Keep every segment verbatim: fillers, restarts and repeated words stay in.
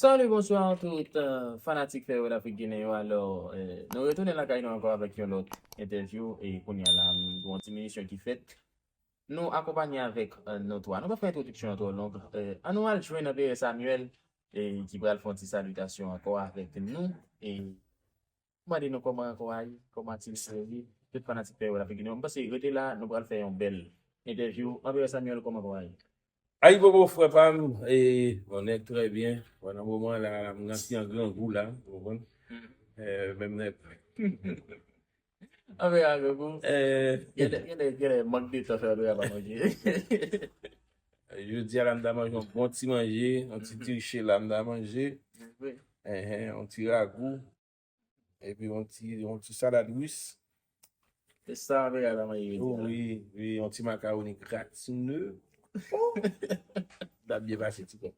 Salut, bonsoir tout euh, fanatik Fè Wè Lafrik Ginen yo. Alò, euh, nou retounen lakay nou ankò avèk yon lòt entèvyou e kounye a la, m gen yon ti minisyon ki fèt. Nou akonpanye avèk euh, nou twa. Nou pa fè entwodiksyon an twò long. Euh, an nou al jwenn Anperè Samuel e ki pral fè yon ti salitasyon ankò avèk nou. E mande nou kòman kò a ye, kòman aktivite yo ye, tout fanatik Fè Wè Lafrik Ginen yo. M panse rete la, nou pral fè yon bèl entèvyou. Anperè Samuel, kòman kò a ye? Ayibobo frè pa m, e, bon, nèg trè byen. Bon, nan moman la, m nan ti an grangou la, ou konprann? Eh, menm nèg. Anperè, ayibobo. Eh, Genlè, genlè, genlè, mank de tan fè Anperè pa manje. Jodi a la, m ta manje yon bon ti manje, yon ti diri che la, m ta manje. Enhen, yon ti ragou. Epi yon ti, yon ti salad ris. Se sa Anperè ta manje jodi a. Wi, wi, yon ti makawoni gratine. Oh! T ap byen pase ti kòb.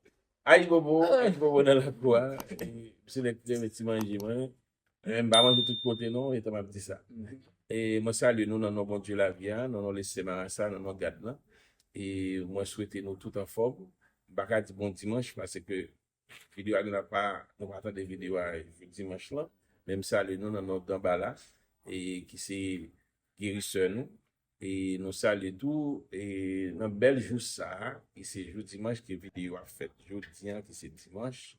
Ayibobo, ayibobo nan lakou a. E, se nèg ki renmen ti manje mwen. Men m pa manje tout kote non, etan m ap di sa. E mwen salye nou nan non Bondye lavi a, nan non Lesè Marasa, nan non Gad lan. E mwen swete nou tout anfòm. M pa ka di bon dimanch paske videyo a nou pa nou pa tande videyo a jou dimanch lan. Men m salye nou nan non Danbala e ki se gerisè nou. E nou salye tou e nan bèl jou sa a, ki se jou dimanch ke videyo a fèt jodi a ki se dimanch.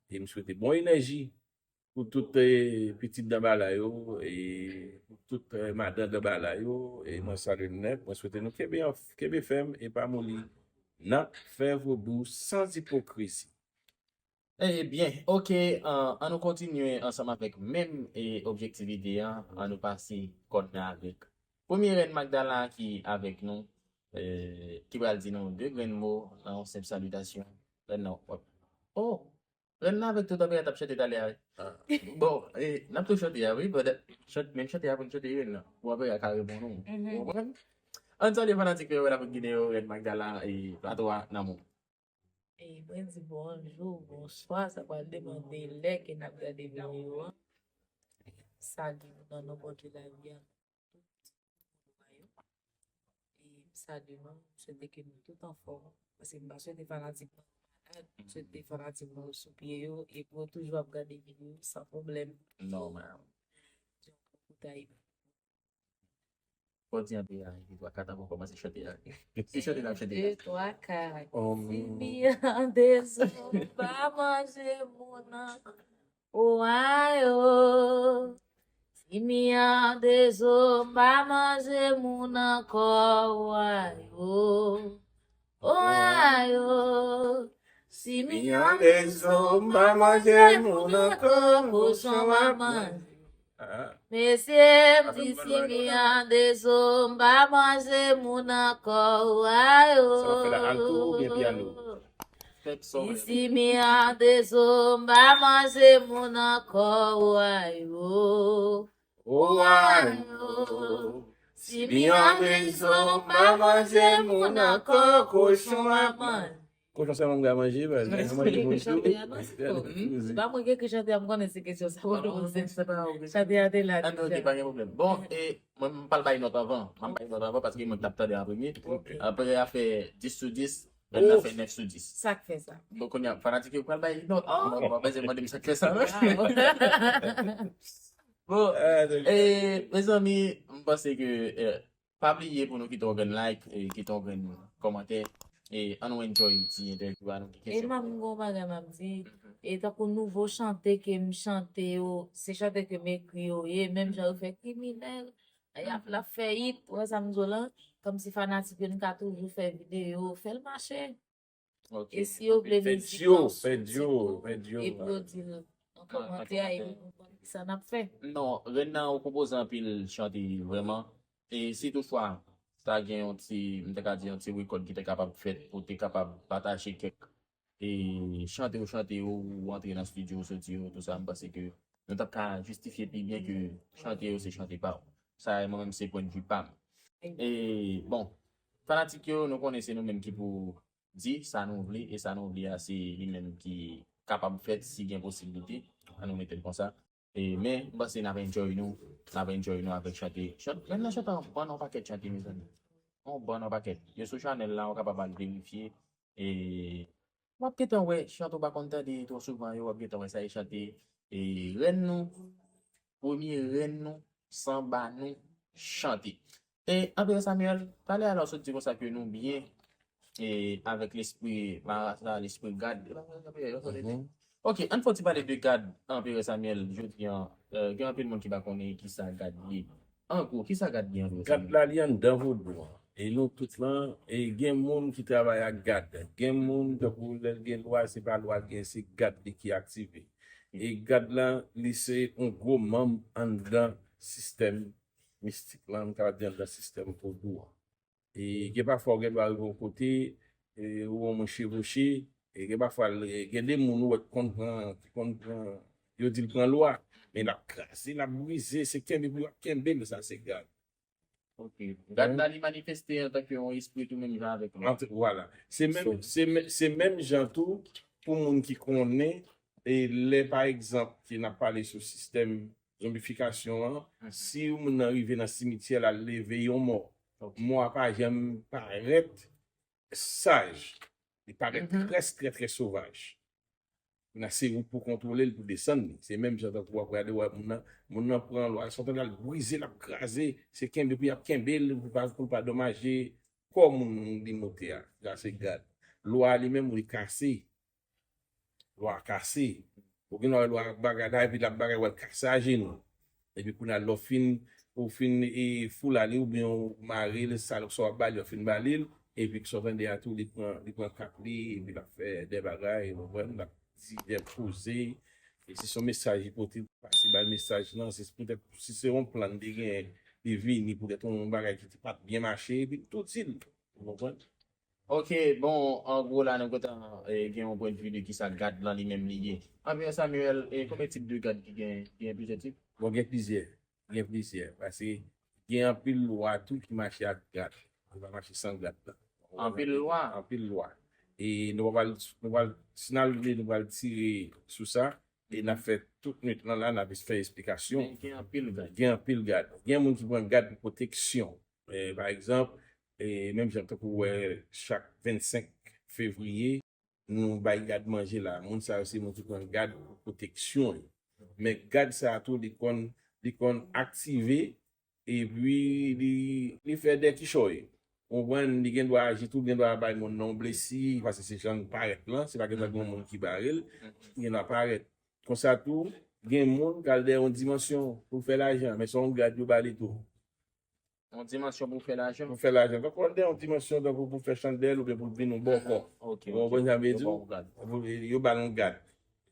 E m swete bon enèji pou tout eh, pitit Danbala yo, e pou tout eh, madan Danbala yo, e mwen salye nou nèt, mwen swete nou kenbe, kenbe fèm e pa moli nan Fè Vodou sans hypocrisie. Ebyen, ok, an nou kontinye ansanm avèk menm e objektivite an, an nou pase kòd la avèk premye rèn Magdala ki avèk nou, eh, ki pral di nou de grenn mo nan yon senp salitasyon. Rèn nan, w ap, oh, rèn nan avèk tout Anperè t ap chante talè a. Bon, eh, n ap tou chante a, wi, but chante, menm chante a pou n chante rèn nan. Pou Anperè ka reponn ou. Ou konprann? An salye fanatik Fè Wè Lafrik Ginen yo, rèn Magdala, e plato a nan men w. E mwen di bonjou, bonswa, sa pral depande lè ke n ap gade videyo an. M salye nou nan non Bondye lavi a, tout moun yo. E m salye nou, m swete ke nou tout anfòm. Paske m pa swete fanatik mwen yo malad, m swete fanatik mwen yo sou pye yo, e pou yo toujou ap gade videyo san pwoblèm. Nòmal. Donk, koutay. Fò di Anperè a, epi twa kat avan w kòmanse chante a. Ki chante n ap chante a? De, twa, kat. Si mi an dezò, pa manje moun ankò. Owayo. Si mi an dezò, pa manje moun ankò. Owayo. Owayo. Si mi an dezò, pa manje moun ankò, kochon pa manje. Mesye, m di si mi an dezò, m pa manje moun ankò. Owayo. Sa w ap fè la, alto oubyen pyano? Fè son. Di si mi an dezò, m pa manje moun ankò. Owayo. Owayo. Si mi an dezò, m pa manje moun ankò, kochon pa manje. Kochon sèlman m ka manje, baz. M ka manje moun tou. Se pa mwen ki ekri chante a, m konnen se kesyon sa w ap poze. Chante a te la deja. Ok, pa gen pwoblèm. Bon, e mwen m pral bay nòt avan. M ap bay nòt avan paske mwen k t ap tande an premye. Anperè a fè dis sou dis, rèn nan fè nèf sou dis. Sa k fè sa? Bon, kounye a, fanatik yo pral bay nòt. Mwen pa bezwen mande m sa k fè sa, non? Bon, e, mezanmi, m panse ke e, pa bliye pou nou kite yon grenn like, e, kite yon grenn kòmantè, e an nou enjoy ti entèvyou a nou ki kesyon. E m ap gen yon bagay m ap di, e tankou nouvo chante ke m chante yo, se chante ke m ekri yo ye, menm jan yo fè kriminèl, y ap, l ap fè it, ou wè sa m di w lan, kòmsi fanatik yo, n ka toujou fè videyo, fè l mache. E si yo vle mizik nan sou ti tou, epi yo di l nan kòmantè a, epi nou konn kisa n ap fè. Non, rèn nan ou konpoze anpil chante vrèman. E si toutfwa ta gen yon ti, m te ka di yon ti rekòd ki te kapab fèt pou te kapab pataje kèk e chante ou chante yo, ou antre nan estidyo ou soti yo, tou sa, m panse ke nou t ap ka jistifye pi byen ke chante yo se chante pa ou. Sa mwen menm se pwennvi pa m. E bon, fanatik yo, nou konnen se nou menm ki pou di sa nou vle, e sa nou vle a se li menm ki kapab fèt si gen posiblite, an nou mete l konsa. E, men, m panse n ap enjoy nou, n ap enjoy nou avèk chante. Chante, rèn nan chante yon bann yon pakèt chante, mezanmi. Yon bann yon pakèt. Yo sou chanèl la, ou kapab al verifye. E, w ap gentan wè chante w pa konn tande twò souvan yo, w ap gentan wè sa e chante e rèn nou, premye rèn nou, sanba nou, chante. E Anperè Samuel, talè a la w sot di konsa ke nou byen e avèk lespri marasa, lespri gad. Ok, ann fè yon ti pale de gad, Anperè Samuel, jodi an, gen anpil moun ki pa konnen kisa gad ye. An gwo, kisa gad ye, Anperè Samuel? Gad la, li anndan vodou an. E nou tout lan, e gen moun ki travay ak gad. Gen moun, tankou lè l gen lwa, se pa lwa l gen, se gad li ki aktive. E gad la, li se yon gwo manm anndan sistèm mistik lan, nou kapab di anndan sistèm vodou an. E gen pafwa ou gen dwa rive yon kote, e ou wè yon moun chevoche, e gen pafwa l- gen de moun ou wè ki konn pran, ki konn pran, yo di l pran lwa, men l ap kraze, l ap brize, se kenbe pou y ap kenbe l, sa se gad. Ok. Gad la li manifeste antanke yon espri tou menm jan avèk nou. Ant- Vwala. Se menm, se men- se menm jan tou pou moun ki konnen, e lè pa egzanp, ke n ap pale sou sistèm zonbifikasyon an, si yon moun nan rive nan simityè l al leve yon mò, mò a pa janm parèt saj. Li parèt trè, trè, trè sovaj. Kounye a se ou pou kontwole l, pou desann li. Se menm jan tankou w ap gade, w wè moun nan, moun nan pran lwa, se yon tan l al brize, l ap kraze, se kenbe pou y ap kenbe l, pou pa, pou l pa domaje kò moun li moute a. Sa se gad. Lwa a li menm, li kase. Lwa a kase. Ou gen lwa, lwa bagay la, epi l ap bagay, w al kase ajenou. Epi kounye a, lè w fin, ou fin e, foula li, oubyen ou mare l, sa, sa w ap ba li, w fin ba li l, epi sa w tande a tou, li pran, li pran kat li, epi l ap fè de bagay, ou konprann, l ap di de koze. E si se yon mesaj li pote, pase ba l mesaj lan, se poutèt, si se yon plan li genyen, li vini poutèt yon bagay ki te pa t byen mache, epi l tou di l, ou konprann? Ok, bon, an gwo la, nou gentan e, gen yon pwennvi de kisa gad lan li menm li ye. Anperè Samuel, e, konbyen tip de gad ki gen? Gen plizyè tip? Bon, gen plizyè. Gen plizyè. Paske gen anpil lwa tou ki mache ak gad. Yo pa mache san gad la. Anpil lwa? Anpil lwa. E nou pral, nou pral, si n al vle, nou pral tire sou sa. E n ap fè tout nwit lan la, n ap fè esplikasyon. Men gen anpil gad. Gen anpil gad. Gen moun ki pran gad pou pwoteksyon. E, pa egzanp, e, menm jan tankou w wè chak vennsenk fevriye, nou bay gad manje la. Moun sa yo se moun ki pran gad pou pwoteksyon yo. Men gad sa a tou, li konn, li konn aktive, epi li, li fè dè kichòy. Ou konprann, li gen dwa aji tou, gen dwa bay moun nan yon blesi, paske se jan l parèt lan, se pa gen dwa gen yon moun ki bare l, li gen dwa parèt. Konsa tou, gen moun k al dèyè yon dimansyon pou l fè lajan, men se yon gad yo ba li tou. Yon dimansyon pou fè lajan? Pou fè lajan. Donk, w al dèyè yon dimansyon, tankou pou fè chandèl oubyen pou l vin yon bòkò. Ok, ou konprann sa m vle di w? Pou, yo ba l yon gad.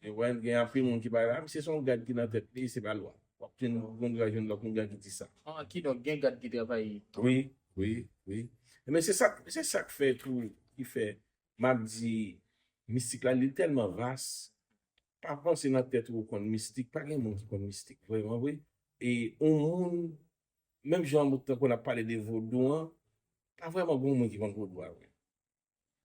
Ou konprann, gen anpil moun ki pale, a, misye se yon gad ki nan tèt li, se pa lwa. W ap jwenn, ou konn jwenn lòt moun ki di sa. Ah, kidonk, gen gad ki travay. Wi, wi, wi. Men se sa, se sa k fè tou, ki fè, m ap di, mistik la, li tèlman vas, pa panse nan tèt ou ou konn mistik, pa gen moun ki konn mistik, vrèman vre. E yon moun, menm jan tankou n ap pale de vodou an, pa vrèman gen yon moun ki konn vodou a vre.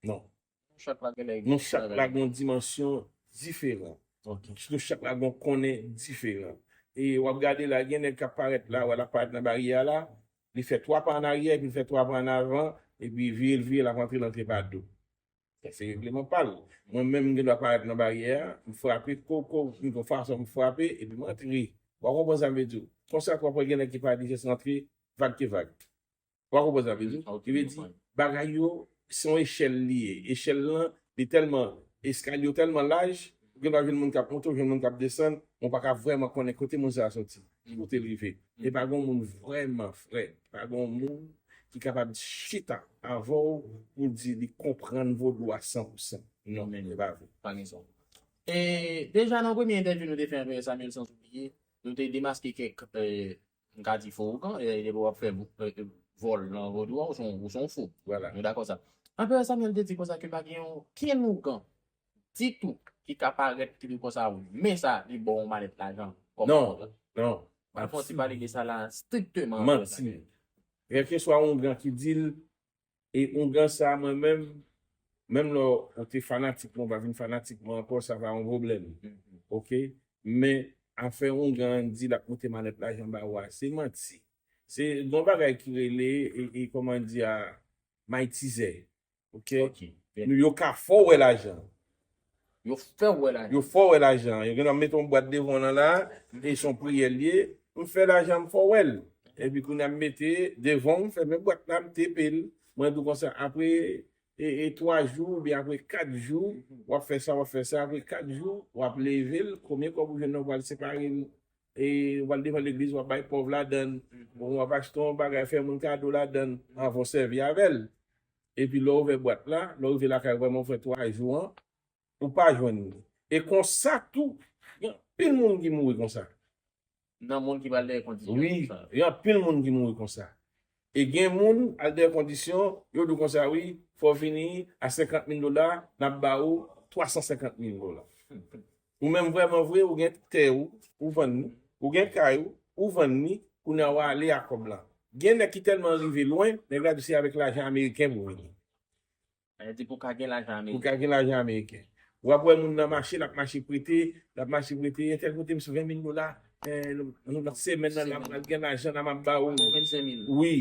Non. Nou chak la gen lè Nou chak la gen yon dimansyon diferan. Ok. Nou chak la gen yon konnen diferan. E w ap gade la, gen nèg k ap parèt la, w ap parèt nan baryè a la, li fè twa pa an aryè, epi l fè twa pa an avan, epi vire l vire, l ap antre, l antre pa do. Sa se regleman pa l. Mwen menm, m gen dwa parèt nan baryè a, m frape, ko, ko, m gon fason m frape, epi m antre. W a konprann sa m vle di w? Konsa tou, apre gen nèg ki pa di jès rantre, vag ke vag. W a konprann sa m vle di w? Ok, m konprann. Ki vle di, bagay yo, se yon echèl li ye. Echèl lan, li tèlman, eskalye yo tèlman laj, ou gen dwa jwenn moun k ap monte, ou jwenn moun k ap desann, men w pa ka vrèman konnen kote moun sa a soti, ki kote l rive. E pa gen yon moun vrèman frè, pa gen yon moun ki kapab chita avè w pou l di li konprann vodou a san pou san. Non, men li pa vre. Pa gen sa. E deja nan premye entèvyou nou te fè Anperè Samuel, sanzoubliye, nou te demaske kèk, e, m ka di fo ougan, e, depi w ap fè vo- e, e, vòl nan vodou a, ou se yon, ou se yon fou. Vwala. Nou dakò sa. Anperè Samuel te di konsa ke pa gen okenn ougan ditou ki ka parèt ki di konsa, men sa, li ba w yon malèt lajan. Non, non. Ann fè yon ti pale de sa la strikteman. Manti. Kèlkeswa ougan ki di l, e ougan sa, mwen menm, menm lè w te fanatik mwen, w pa vin fanatik mwen ankò, sa pa yon pwoblèm. Ok? Men, afè ougan di l ap monte malèt lajan ba w a, se manti. Se yon bagay ki rele, e, e, kòman di a, maytizè. Ok? Ok. Nou, yo ka fè w wè lajan. Yo fè w wè lajan. Yo fè w wè lajan. Yo gen nan mete yon bwat devan w nan la, e se yon priyè l ye. M fè lajan, m fè w wè l. Epi kounye a m mete devan w, m fèmen bwat la, m tepe l. Mwen di w konsa, apre e, e twa jou, oubyen apre kat jou, w ap fè sa, w ap fè sa, apre kat jou, w ap leve l, konbyen kòb ou jwenn nan, w pral separe l, e w pral devan legliz, w ap bay pòv ladan l, bon, w ap achte yon bagay, fè moun kado ladan l, anvan w sèvi avè l. Epi lè w ouvè bwat la, lè w rive lakay, vrèman, w fè twa jou an, ou pa jwenn li. E konsa tou, gen anpil moun ki mouri konsa. Nan moun ki pral dèyè kondisyon Wi, sa. Gen anpil moun ki mouri konsa. E gen moun al dèyè kondisyon, yo di w konsa, wi, fò w vini a senkant mil dola, n ap ba ou twa san senkant mil dola. Ou menm vrèman vre, ou gen tè ou, ou vann li, ou gen kay ou, ou vann li, kounye a w ale a kòb la. Gen nèg ki tèlman rive lwen, nèg la di se avèk lajan ameriken pou vini. Sa vle di pou w ka gen lajan Pou ameriken. ka gen lajan ameriken. W ap wè moun nan mache, l ap mache prete, l ap mache prete, entèl prete m ven mil dola, eh, nan semèn nan, l ap gen lajan, l ap ba ou. Vennsenk mil. Wi.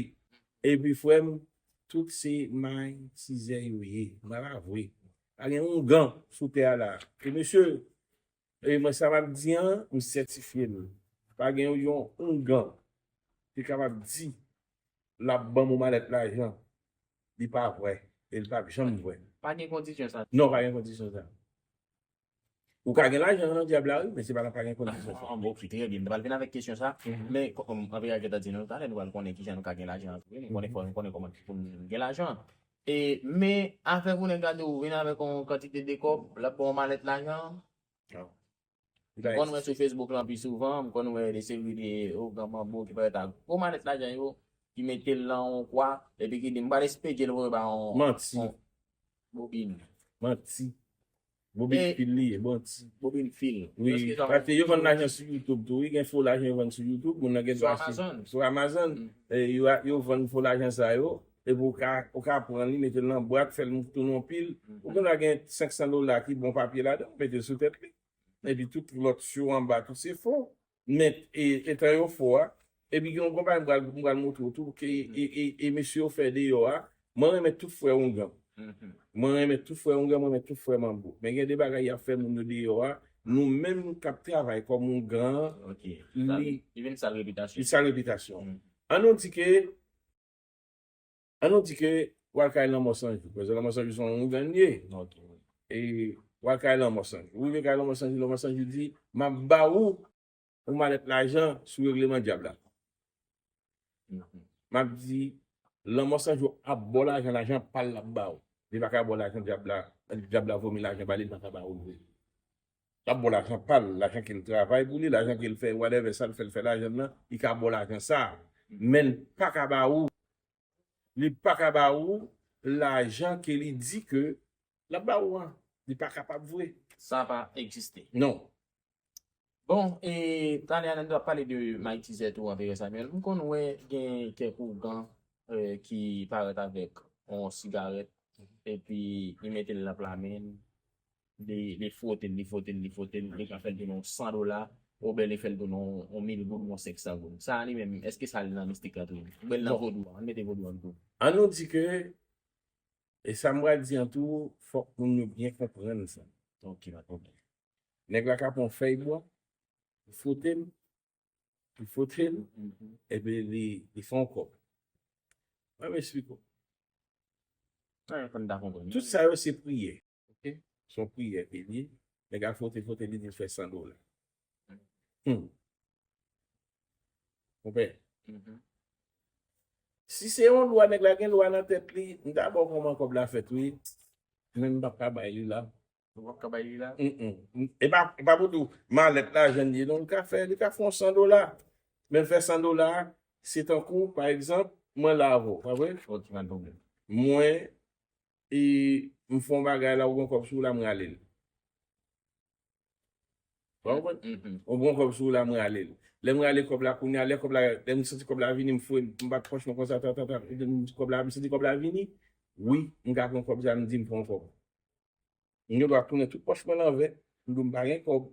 Epi frè m, tout se may tizè yo ye. Mwen pa vre. Pa gen oungan sou tè a la. E mesye, e mwen sa m ap di an, m sètifye l. Pa gen yon oungan ki kapab di l ap ban m yon malèt lajan. Li pa vre. E li p ap janm vre. Pa gen kondisyon sa. Non, pa gen kondisyon sa. Ou ka gen lajan nan dyab la, wi, men se pa nan pa gen kondisyon sa. Ah, bon, ok, trè byen. M ta pral vin avèk kesyon sa. Mhm. Men, kòm anpil a gentan di nou talè, nou pral konnen kijan nou ka gen lajan an tou. Nou konnen fò nou konnen kòman pou nou gen lajan. E, men, afè pou nèg la di ou vin avèk yon kantite de kòb, l ap ba w yon malèt lajan. Non. M konn wè sou Facebook lan pi souvan, m konn wè de seri de ogan manbo ki parèt ak gwo malèt lajan yo, ki mete l nan yon kwa, epi ki di m pral espedye l voye ba yon Manti. Yon bobin. Manti. Bobin E- fil li ye, manti. Bobin fil. Wi, paske yo vann lajan sou YouTube tou. Wi, gen fo lajan yo vann sou YouTube. Moun nan gen Sou dwa achte. Amazon. Sou Amazon. Mm. E yo, yo vann fo lajan sa yo. Epi ou ka, ou ka pran li, mete l nan bwat, fè l tounen yon pil. Ou gen dwa gen senk san dola ki bon papye ladan, mete l sou tèt li. Epi tout lòt yo anba, tout se fo. Men, e, etan yo fo a, epi gen yon konpayi m pral, m pral montre w tou, ke e, e, e mesye yo fè deyò a, mwen renmen tout frè oungan. Mwen renmen tout frè oungan, mwen renmen tout frè manbo. Men gen de bagay y ap fè moun yo deyò a, nou menm k ap travay kòm oungan, Ok. li, Li vin sal repitasyon. Li sal repitasyon. An nou di ke, an nou di ke w al kay Lanmò Sanjou. Prezan Lanmò Sanjou se yon oungan li ye. Ok. E w al kay Lanmò Sanjou. Ou rive kay Lanmò Sanjou, Lanmò Sanjou di, m ap ba ou yon malèt lajan sou regleman dyab la. M ap di, Lanmò Sanjou ap ba w lajan, lajan pa l l ap ba ou. Li pa ka ba w lajan dyab la, dyab la vomi lajan ba li, li pa ka ba ou l vre. L ap ba w lajan pa l, lajan ke l travay pou li, lajan ke l fè, whatever, sa l fè, l fè lajan nan, li ka ba w lajan sa. Men l pa ka ba ou, li pa ka ba ou lajan ke li di ke l ap ba ou an. Li pa kapab vre. Sa pa egziste. Non. Bon, e talè a, nou t ap pale de Mike Tizè tou, Anperè Samuel. M konn wè gen kèk ougan eh, ki parèt avèk yon sigarèt, epi li mete l nan pla men l, li, li fwote l, li fwote l, li fwote l, li ka fè l tounen yon san dola, oubyen li fè l tounen yon, yon mil goud, yon senk san goud. Sa a li menm, èske sa li nan mistik la tou? Oubyen li nan vodou an? Ann mete vodou an tou. An nou di ke, e sa m pral di an tou, fòk moun yo byen konprann sa. Ok, pa pwoblèm. Nèg la ka pran yon fèy bwa, li fwote l, li fwote l, epi li, li fè yon kòb. Mwen m esplike w. Sa yo konn ta konprann. Tout sa yo se priyè. Ok? Se yon priyè ke li, nèg la fwote, fwote, li di l fè san dola. Hmm. Konpè? Si se yon lwa, nèg la gen lwa nan tèt li, m ta ba w kòman kòb la fèt, wi. Men m p ap ka bay li la. Ou p ap ka bay li la? Mm, mm. E pa, e pa pou di w malèt lajan li ye, non, li ka fè, li ka fè yon san dola. Men l fè san dola, se tankou, pa egzanp, mwen la avè w, pa vre? Ok, pa gen pwoblèm. Mwen, e, m fè yon bagay la, ou gen kòb sou ou la, m rale l. Ou konprann? Ou gen kòb sou ou la, m rale l. Lè m rale kòb la, kounye a, lè kòb la, lè m santi kòb la vini, m fouye, m bat pòch mwen konsa, ta, ta, ta, m di kòb la, m santi kòb la vini, wi, m ka pran kòb sa, m di m pran kòb. M gen dwa tounen tout pòch mwen lanvè, m di w m pa gen kòb.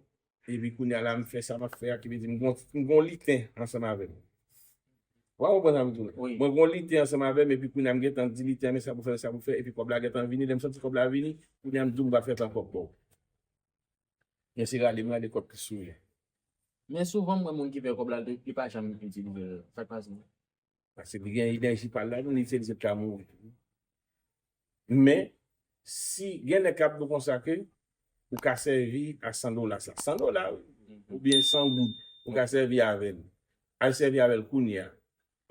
Epi kounye a la, m fè sa m ap fè a, ki vle di m gon, m gon liten ansanm avè m. Ou pa konprann sa m di w la? Wi. Mwen gon liten ansanm avè m, epi kounye a m gentan di liten an, men sa pou fè, sa pou fè, epi kòb la gentan vini, lè m santi kòb la vini, kounye a m di w m pa fè tan kòb ba w. Men se rale m rale kòb ki sou li. Men souvan m wè moun ki fè kòb la, li pa janm itilize l. Sa k pase? Paske li gen enèji pa l ladan, li itilize l ka mouri tou. Men, si gen nèg k ap di w konsa ke ou ka sèvi a san dola sa. San dola, wi. Oubyen san goud, ou ka sèvi avè l. Al sèvi avè l kounye a.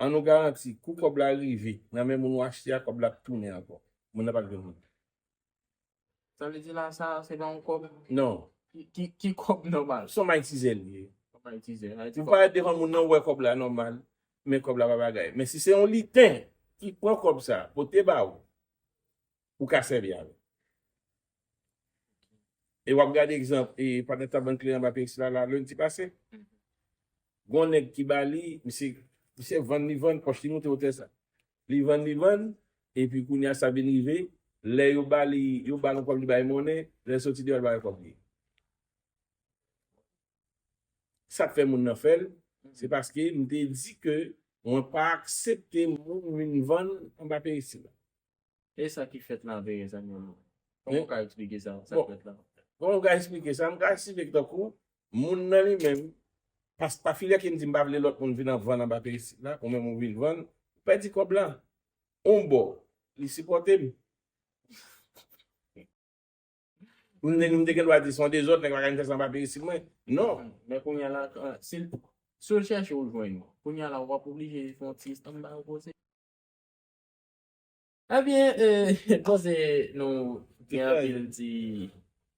An nou garanti, kou kòb la rive nan men moun ou achte a, kòb la ap tounen ankò. Moun nan pa t jwenn moun. Sa vle di la, sa, se pa yon kòb? Non. Ki, ki, ki kòb nòmal? Se yon maytizè li ye. Kòb maytizè. Ou parèt devan moun nan, ou wè kòb la nòmal, men kòb la pa bagay. Men si se yon liten ki pran kòb sa, pote ba ou, ou ka sèvi avè l. E w ap gade egzanp, e patnè Tabank Kleren anba Perisila la, lendi pase. Gon nèg ki ba li, misye, misye vann, li vann, pòch li moute wotè sa. Li vann, li vann, epi kounye a sa vin rive, lè yo ba li, yo ba l yon kòb, li bay monnen, lè l soti deyò, l pa wè kòb li. Sa k fè moun nan fè l, se paske m te di ke mwen pa aksepte moun vin vann anba Perisila. E sa ki fèt la vre, zanmi m? Kòman w ka eksplike sa, sa k fèt la? Kòman w ka eksplike sa? M ka eksplike tankou moun nan li menm, pas, pa filè ke m di m pa vle lòt moun vin vann anba Perisila, ou menm ou vin vann, ou pèdi kòb la. On bò, li sipòte m. M te, m te gen dwa di se yon dezòd, nèg pa ka vin fè sa anba Perisila mwen. Non. Men kounye a la, si, si w chèche w jwenn, kounye a la, w ap oblije fè yon ti estanba pou se. Ebyen, eh, panse nou gen anpil ti,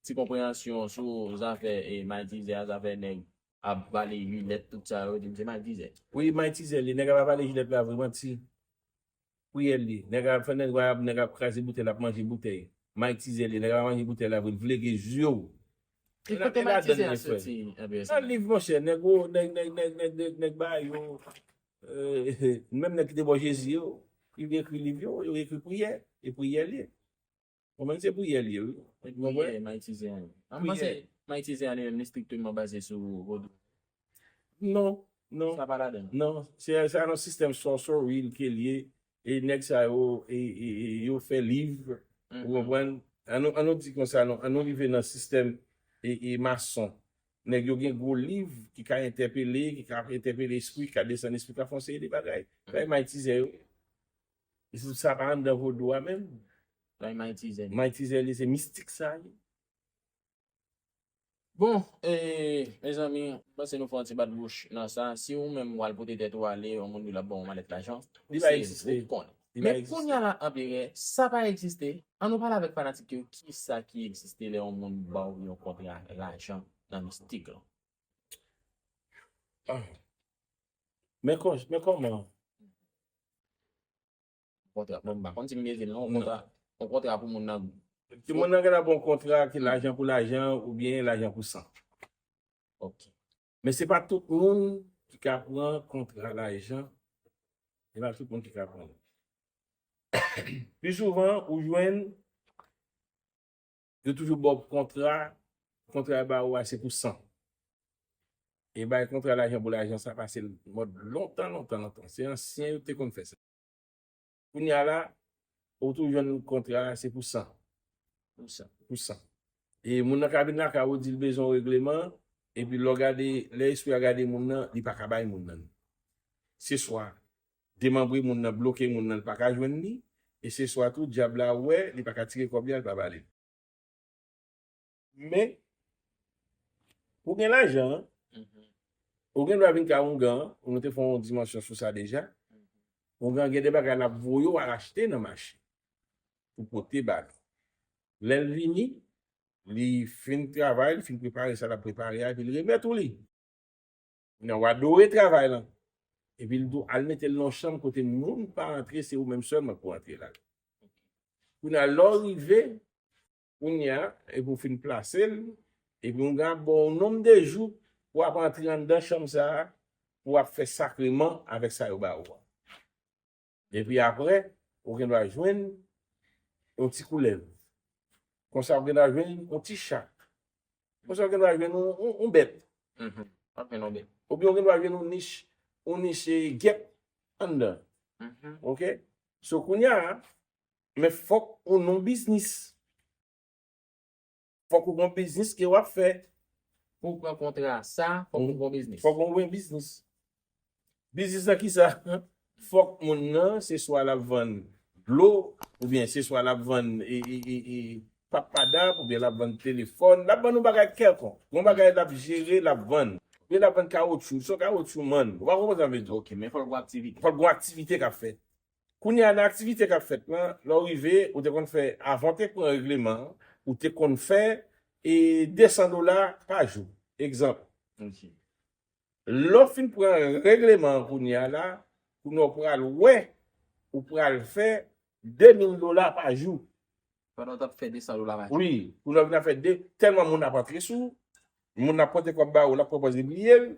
ti konpreyansyon sou zafè e maytizè a, zafè nèg ap bale jilèt, tout sa yo, di m se maytizè. Wi, maytizè li, nèg ap bale jilèt la vre, manti. Priyè li, nèg ap fè nèg wayab, nèg ap kraze boutèy, l ap manje boutèy. Maytizè li, nèg ap manje boutèy la vre, l vle gen zye w. E kote maytizè a soti? Nan liv, monchè, nèg, nèg, nèg, nèg, nèg, nèg ba yo. Menm nèg ki te bò Jezi yo, ki vin ekri liv yo, yo ekri priyè, e priyè li ye. Ou konprann, se priyè li ye, wi. Priyè maytizè an. An panse maytizè an li menm li strikteman baze sou vodou. Non, non. Sa pa ladan. Non, se se nan sistèm sorcery ke l ye. E nèg sa yo, e, e, e, yo fè liv, ou konprann? An nou, an nou di konsa, non, an nou rive nan sistèm e, e mason. Nèg yo gen gwo liv ki ka entèpele, ki ka entèpele espri, ki ka desann espri, ka fè yon seri de bagay. Bagay maytizè yo. E se sa pa anndan vodou a menm. Bagay maytizè. Maytizè li, se mistik sa ye. Bon, e, mezanmi, m panse nou fè yon ti bat bouch nan sa. Si ou menm w al pote tèt ou ale, yon moun di l ap ba w yon malèt lajan, li pa egziste. Ou konnen. Men kounye a la, Anperè, sa pa egziste. An nou pale avèk fanatik yo, kisa ki egziste lè yon moun ba w yon kontra lajan nan mistik lan? Ah. Men kòman? Kontra. Bon, m pa konn si m mete l non, yon kontra. Yon kontra pou moun nan. Si moun nan gen bon kontra ki lajan pou lajan oubyen lajan pou san. Ok. Men se pa tout moun ki ka pran kontra lajan. Se pa tout moun ki ka pran. Pi souvan, ou jwenn yo toujou ba w kontra, kontra yo ba ou a se pou san. E bay kontra lajan pou lajan sa pase mòd lontan, lontan, lontan. Se ansyen yo te konn fè sa. Kounye a la, ou tou jwenn kontra a se pou san. Pou san. Pou san. E moun nan ka vin lakay ou di l bezwen yon regleman, epi lè w gade, lè espri a gade moun nan, li pa ka bay moun nan. Se swa demanbre moun nan, bloke moun nan, li pa ka jwenn li, e se swa tou dyab la wè, li pa ka tire kòb li a, li pa ba li. Men, pou gen lajan, ou gen dwa vin kay oungan, nou te fè yon dimansyon sou sa deja. Oungan gen de bagay l ap voye w al achte nan mache pou pote ba li. Lè l vini, li fin travay, li fin prepare sa l ap prepare a, epi l remèt ou li. Kounye a w adore travay lan. Epi l di w al mete l nan yon chanm kote moun pa antre, se ou menm sèlman k pou antre la. Kounye a lè w rive, kounye a, epi w fin plase l, epi oungan ap ba w yon nonm de jou pou w ap antre anndan chanm sa a, pou w ap fè sakreman avèk sa yo ba ou a. Epi apre, ou gen dwa jwenn yon ti koulèv. Konsa ou gen dwa jwenn yon ti chat. Konsa ou gen dwa jwenn yon, yon, yon bèt. Oubyen ou gen dwa jwenn yon nich, yon nich gèp anndan. Oke? So kounye a, men fòk ou nan biznis. Fòk ou gen yon biznis ke w ap fè. Pou w pran kontra sa, fòk ou gen yon biznis. Fòk ou gen yon biznis. Biznis nan ki sa? Fòk moun nan, se swa l ap vann dlo, oubyen se swa l ap vann e, e, e, e, pap padap, oubyen l ap vann telefòn, l ap vann yon bagay kèlkonk. Yon bagay l ap jere, l ap vann. Oubyen l ap vann kawotchou, se yon kawotchou mann. Ou pa konprann sa m vle di? Ok, men fòk l gen aktivite. Fòk gen aktivite k ap fèt. Kounye a nan aktivite k ap fèt lan, lè w rive, ou te konn fè, avan w te pran regleman an, ou te konn fè e desan dola pa jou. Egzanp. Lè w fin pran regleman an kounye a la, kounye a w pral wè, ou pral fè de mil dola pa jou. Pandan w t ap fè desan dola pa jou. Wi, kounye a w vin ap fè de, tèlman moun ap antre sou ou, moun ap pote kòb ba ou, l ap pran pòz li bliye l.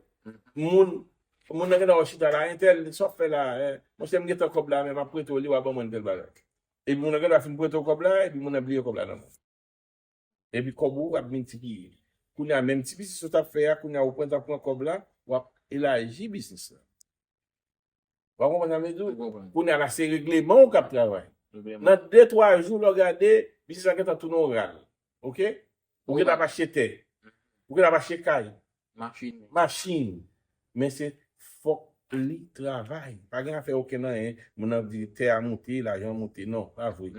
Moun, moun nan gentan wè chita la, entèl, sa w ap fè la, monchè m gentan kòb la, men m ap prete w li, w a ban mwen tèl bagay. Epi moun nan gentan fin prete w kòb la, epi moun nan bliye kòb la nan men w. Epi kòb ou ap miltipliye. Kounye a menm ti biznis ou t ap fè a, kounye a ou pran t ap pran kòb la, w ap elaji biznis la. Ou konprann sa m vle di w? Kounye a la se regleman w k ap travay. Nan de twa jou lè w gade, biznis la gentan tounen yon ral. Oke? Ou gentan ap achte tè. Ou gentan ap achte kay. Machin. Machin. Men se fòk li travay. Pa gen afè okenn anyen. Moun nan di tè a moute, lajan an moute. Non, pa vre.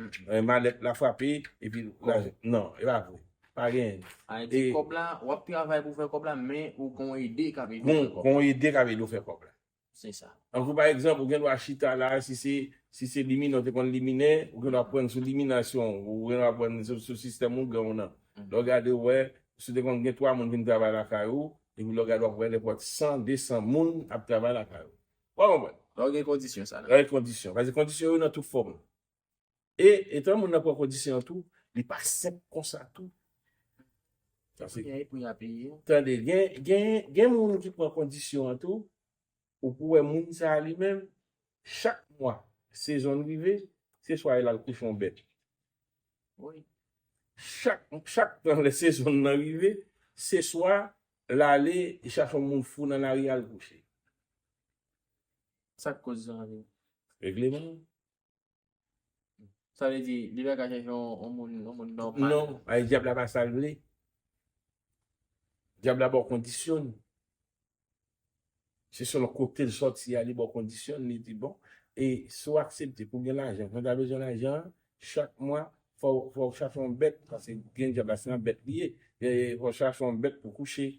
Malèt la frape, epi lajan. Non, e pa vre. Pa gen. Sa vle di kòb la, w ap travay pou fè kòb la, men ou gen yon ide k ap ede w fè kòb la. Gen yon ede k ap ede w fè kòb la. Se sa. Tankou pa egzanp, ou gen dwa chita la, si se si se liminen, ou te konn liminen, ou gen dwa pran sou liminasyon, ou gen dwa pran sou, sou sistèm ougan w nan. Lè w gade, w wè, si w te konn gen twa moun vin travay lakay ou, epi lè w gade, w ap wè nenpòt san, desan moun ap travay lakay ou. W a konprann? Lè w gen kondisyon sa la. Lè w gen kondisyon. Paske kondisyon yo nan tout fòm. E etan moun nan pran kondisyon an tou, li pa senp konsa tou. Tande, gen, gen, gen moun ki pran kondisyon an tou, ou pou wè moun sa a li menm, chak mwa, sezon l rive, se swa l al kouche yon bèt. Chak, chak tan lè sezon nan rive, se swa l ale chache yon moun fou nan lari al kouche. Sa k koz sa anvi? Regleman. Sa vle di, li pa ka chèche yon, yon moun, yon moun nòmal. Non, ay dyab la pa sa l vle. Dyab la ba w kondisyon. Se selon kote l sòti a, li ba w kondisyon, li di bon. E si w aksepte pou w gen lajan, kan w ta bezwen lajan an, chak mwa, fò, fò w chache yon bèt, paske gen dyab la, se nan bèt li ye. Fò w chache yon bèt pou kouche.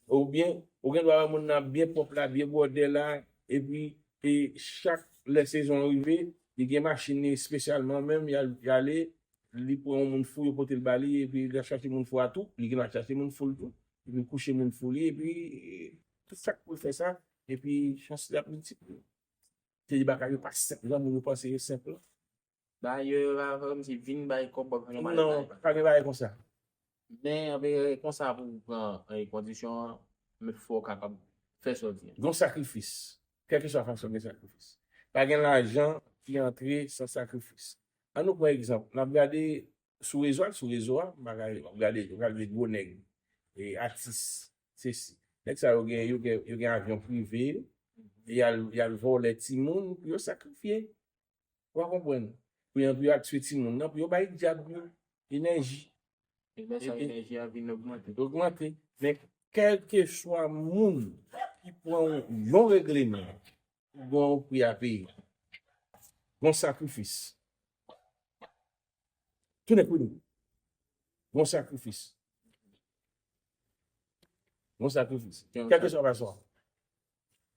Oubyen, ou gen dwa wè moun nan byen pwòp la, byen bwòdè la, epi e chak lè sezon an rive, li gen machin li espesyalman menm, y al, y ale, li pran yon moun fou, yo pote l ba li, epi l al chache moun fou a tou, li gen dwa chache moun fou l tou, epi l kouche moun fou li, epi tout sa k pou l fè sa, epi chans li ap miltipliye. Te di bagay yo pa senp jan moun yo panse yo senp lan. Dayè, yo pa fè kòmsi vin bay kòb w ap fè yon bagay. Non, pa gen bagay konsa. Men, anben, konsa pou w pran kondisyon an, men fò w kapab fè sa w di an. Gen yon sakrifis. Kèlkeswa fason, gen sakrifis. Pa gen lajan ki antre san sakrifis. Ann nou pran egzanp. N ap gade sou rezo a, sou rezo a, bagay, w ap gade, w ap gade gwo nèg, e, atis, sesi. Nèg sa yo gen, yo gen, yo gen avyon prive, y al, y al vòlè timoun pou yo sakrifye. Ou pa konprann? Pou yo, pou yo al tye timoun nan, pou yo bay dyab yo enèji. Ebyen sa enèji a vin ogmante. Ogmante. Men kèlkeswa moun ki pran yon regleman, ou gen yon pri a peye. Yon sakrifis. Tounen pou nou. Yon sakrifis. Yon sakrifis. Kèlkeswa fason.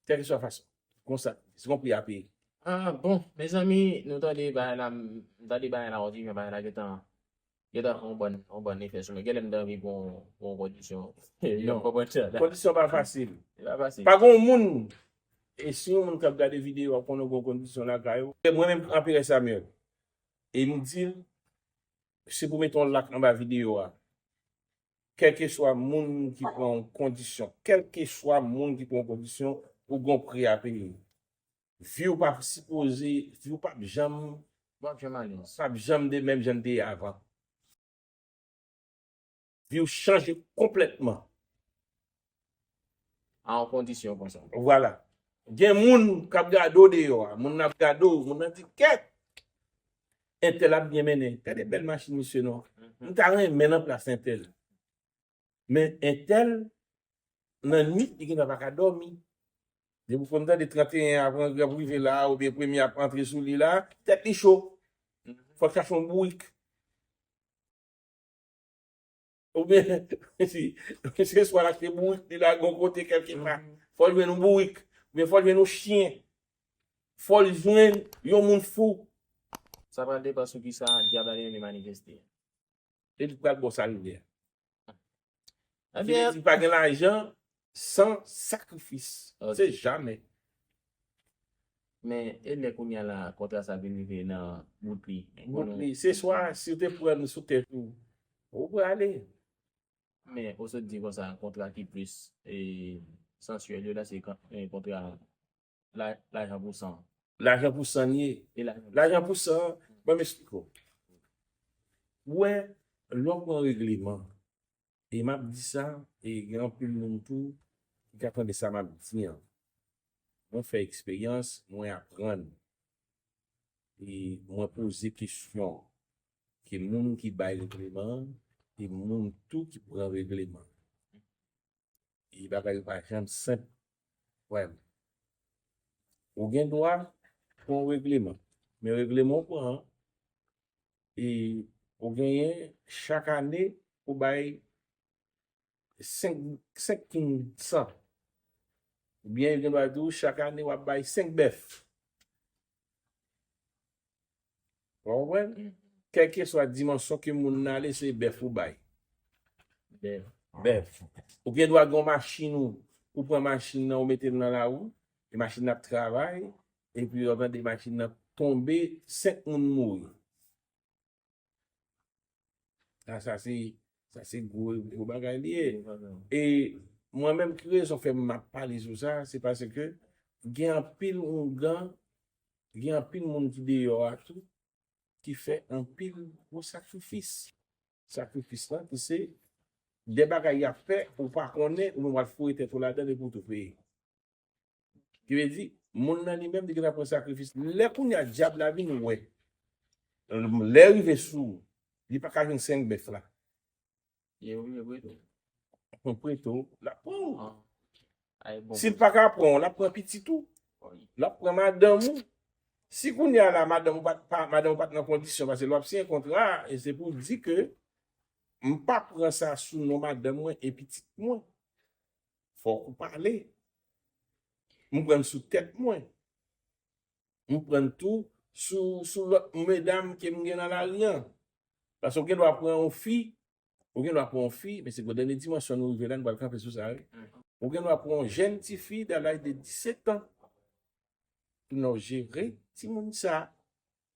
Kèlkeswa fason. Konsa, se yon pri a peye. Ah, bon, mezanmi, nou tande bagay la, m tande bagay la, on dirait bagay la gentan, gentan fè yon bòn, yon bòn efè sou mwen. Genlè m ta anvi pran yon, pran yon kondisyon. Yon kondisyon. Kondisyon pa fasil. Se pa fasil. Pa gen yon moun, e si yon moun k ap gade videyo a konnen w gen yon kondisyon lakay ou. Mwen menm, Anperè Samuel, e m di l, se pou mete yon lak anba videyo a. Kèlkeswa moun ki pran yon kondisyon, kèlkeswa moun ki pran yon kondisyon, ou gen yon pri a peye. Vi w pa sipoze, vi w p ap janm, p ap janm alèz, p ap janm de menm jan l te ye avan. Vi w chanje konplètman. A yon kondisyon konsa. Vwala. Gen moun k ap gade w deyò a, moun nan ap gade w, moun nan di, kèt! Entèl ap byen mennen. Gade bèl machin misye non. M ta renmen nan plas entèl. Men entèl, nan nwit, li gentan pa ka dòmi. Depi w konn tande tranteyen ap rantre, ap rive la, oubyen premye ap antre sou li la, tèt li cho. Fò l chache yon bourik. Oubyen, si, se swa l achte bourik li la, gon kote kèlkepa. Fò l jwenn yon bourik. Oubyen fò l jwenn yon chen. Fò l jwenn yon moun fou. Sa pral depann sou kisa dyab la li menm li manifeste. E li pral ba w sa li vle a. Ebyen, li pa gen lajan san sakrifis. Se jamè. Men, e lè kounye a la, kontra sa vin rive nan bout li? Bout li. Se swa, si w te pran sou tèt ou, ou prale. Men, ou sot di konsa, kontra ki plis, e, sansyèl yo la, se kon-, e, kontra la, lajan pou san. Lajan pou san ye. E lajan pou san. Lajan pou san, ban m eksplike w. Ou wè, lè w pran regleman, e m ap di sa, e gen anpil moun tou ki ka tande sa m ap di an. Mwen fè eksperyans, mwen aprann. E mwen poze kesyon ke moun ki bay regleman an, e moun tou ki pran regleman. E bagay yo pa janm senp, vrèman. Ou gen dwa pran yon regleman. Men regleman ou pran an, e ou genyen chak ane pou bay senk, senk poun san. Oubyen yo gen dwa di w chak ane w ap bay senk bèf. Ou konprann? Kèlkeswa dimansyon ke moun nan ale, se bèf ou bay. Bèf. Bèf. Ou gen dwa gen yon machin ou, ou pran machin nan, ou mete l nan lari, e machin nan ap travay, epi w tande machin nan tonbe, senk moun mouri. A, sa se, sa se gwo, gwo bagay li ye. Gwo bagay. E mwen menm, ki rezon fè m ap pale sou sa, se paske gen anpil oungan, gen anpil moun ki deyò a tou, ki fè anpil gwo sakrifis. Sakrifis lan, ki se de bagay y ap fè, ou pa konnen, ou menm w al foure tèt ou ladan l epi w tou peye. Ki vle di, moun nan li menm, li gentan pran sakrifis. Lè kounye a dyab la vin wè, lè rive sou, li pa ka jwenn senk bèf la. Li oblije prete w. Pran prete w, l ap pran w. Ah. Ay, bon. Si l pa ka pran w, l ap pran pitit ou. Wi. L ap pran madanm ou. Si kounye a la, madanm ou pa, pa, madanm ou pa t nan kondisyon, paske lè w ap siyen kontra a, e se pou w di ke m pa pran sa sou non madanm mwen e pitit mwen. Fòk ou pale. M pran l sou tèt mwen. M pran l tou sou, sou lòt medam ke m gen nan lari an. Paske w gen dwa pran yon fi, ou gen dwa pran yon fi, men se gwo dènye dimansyon nou rive la, nou pral kanpe sou sa, wi. Ou gen dwa pran yon jèn tifi, à l'âge de dix-sept ans. Pou nou jere timoun sa,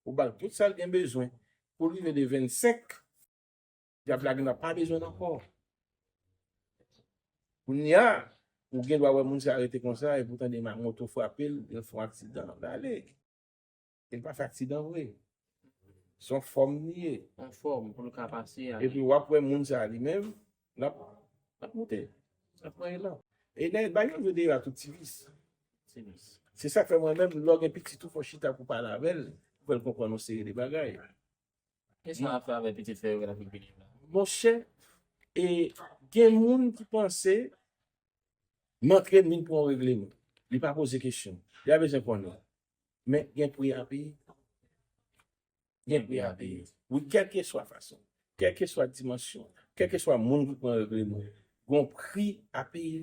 ou ba l tout sa l gen bezwen. Pou l rive de vennsenk, dyab la gen dwa pa bezwen l ankò. Kounye a, ou gen dwa wè moun sa rete konsa, epi w tande ma-, moto frape l, l fè yon aksidan, l ale. E l pa fè aksidan vre. Se yon fòm li ye. Yon fòm pou l ka pase a. Epi w ap wè moun sa li menm, l ap, l ap moute. L ap pran elan. E dayè, bagay yo deyò a tout ti vis. Ti vis. Se sa k fè mwen menm, lè w gen pitit ou, fò w chita pou pale avè l, pou fè l konprann yon seri de bagay. Kisa w ap fè avèk pitit frè yo k ap vin la? Monchè, e gen moun ki panse m antre m vin pran yon regleman. Li pa poze kesyon. Li pa bezwen konnen. Men gen pri a peye. Gen pri a peye. Wi, kèlkeswa fason, kèlkeswa dimansyon, kèlkeswa moun ki pran regleman, gon pri a peye.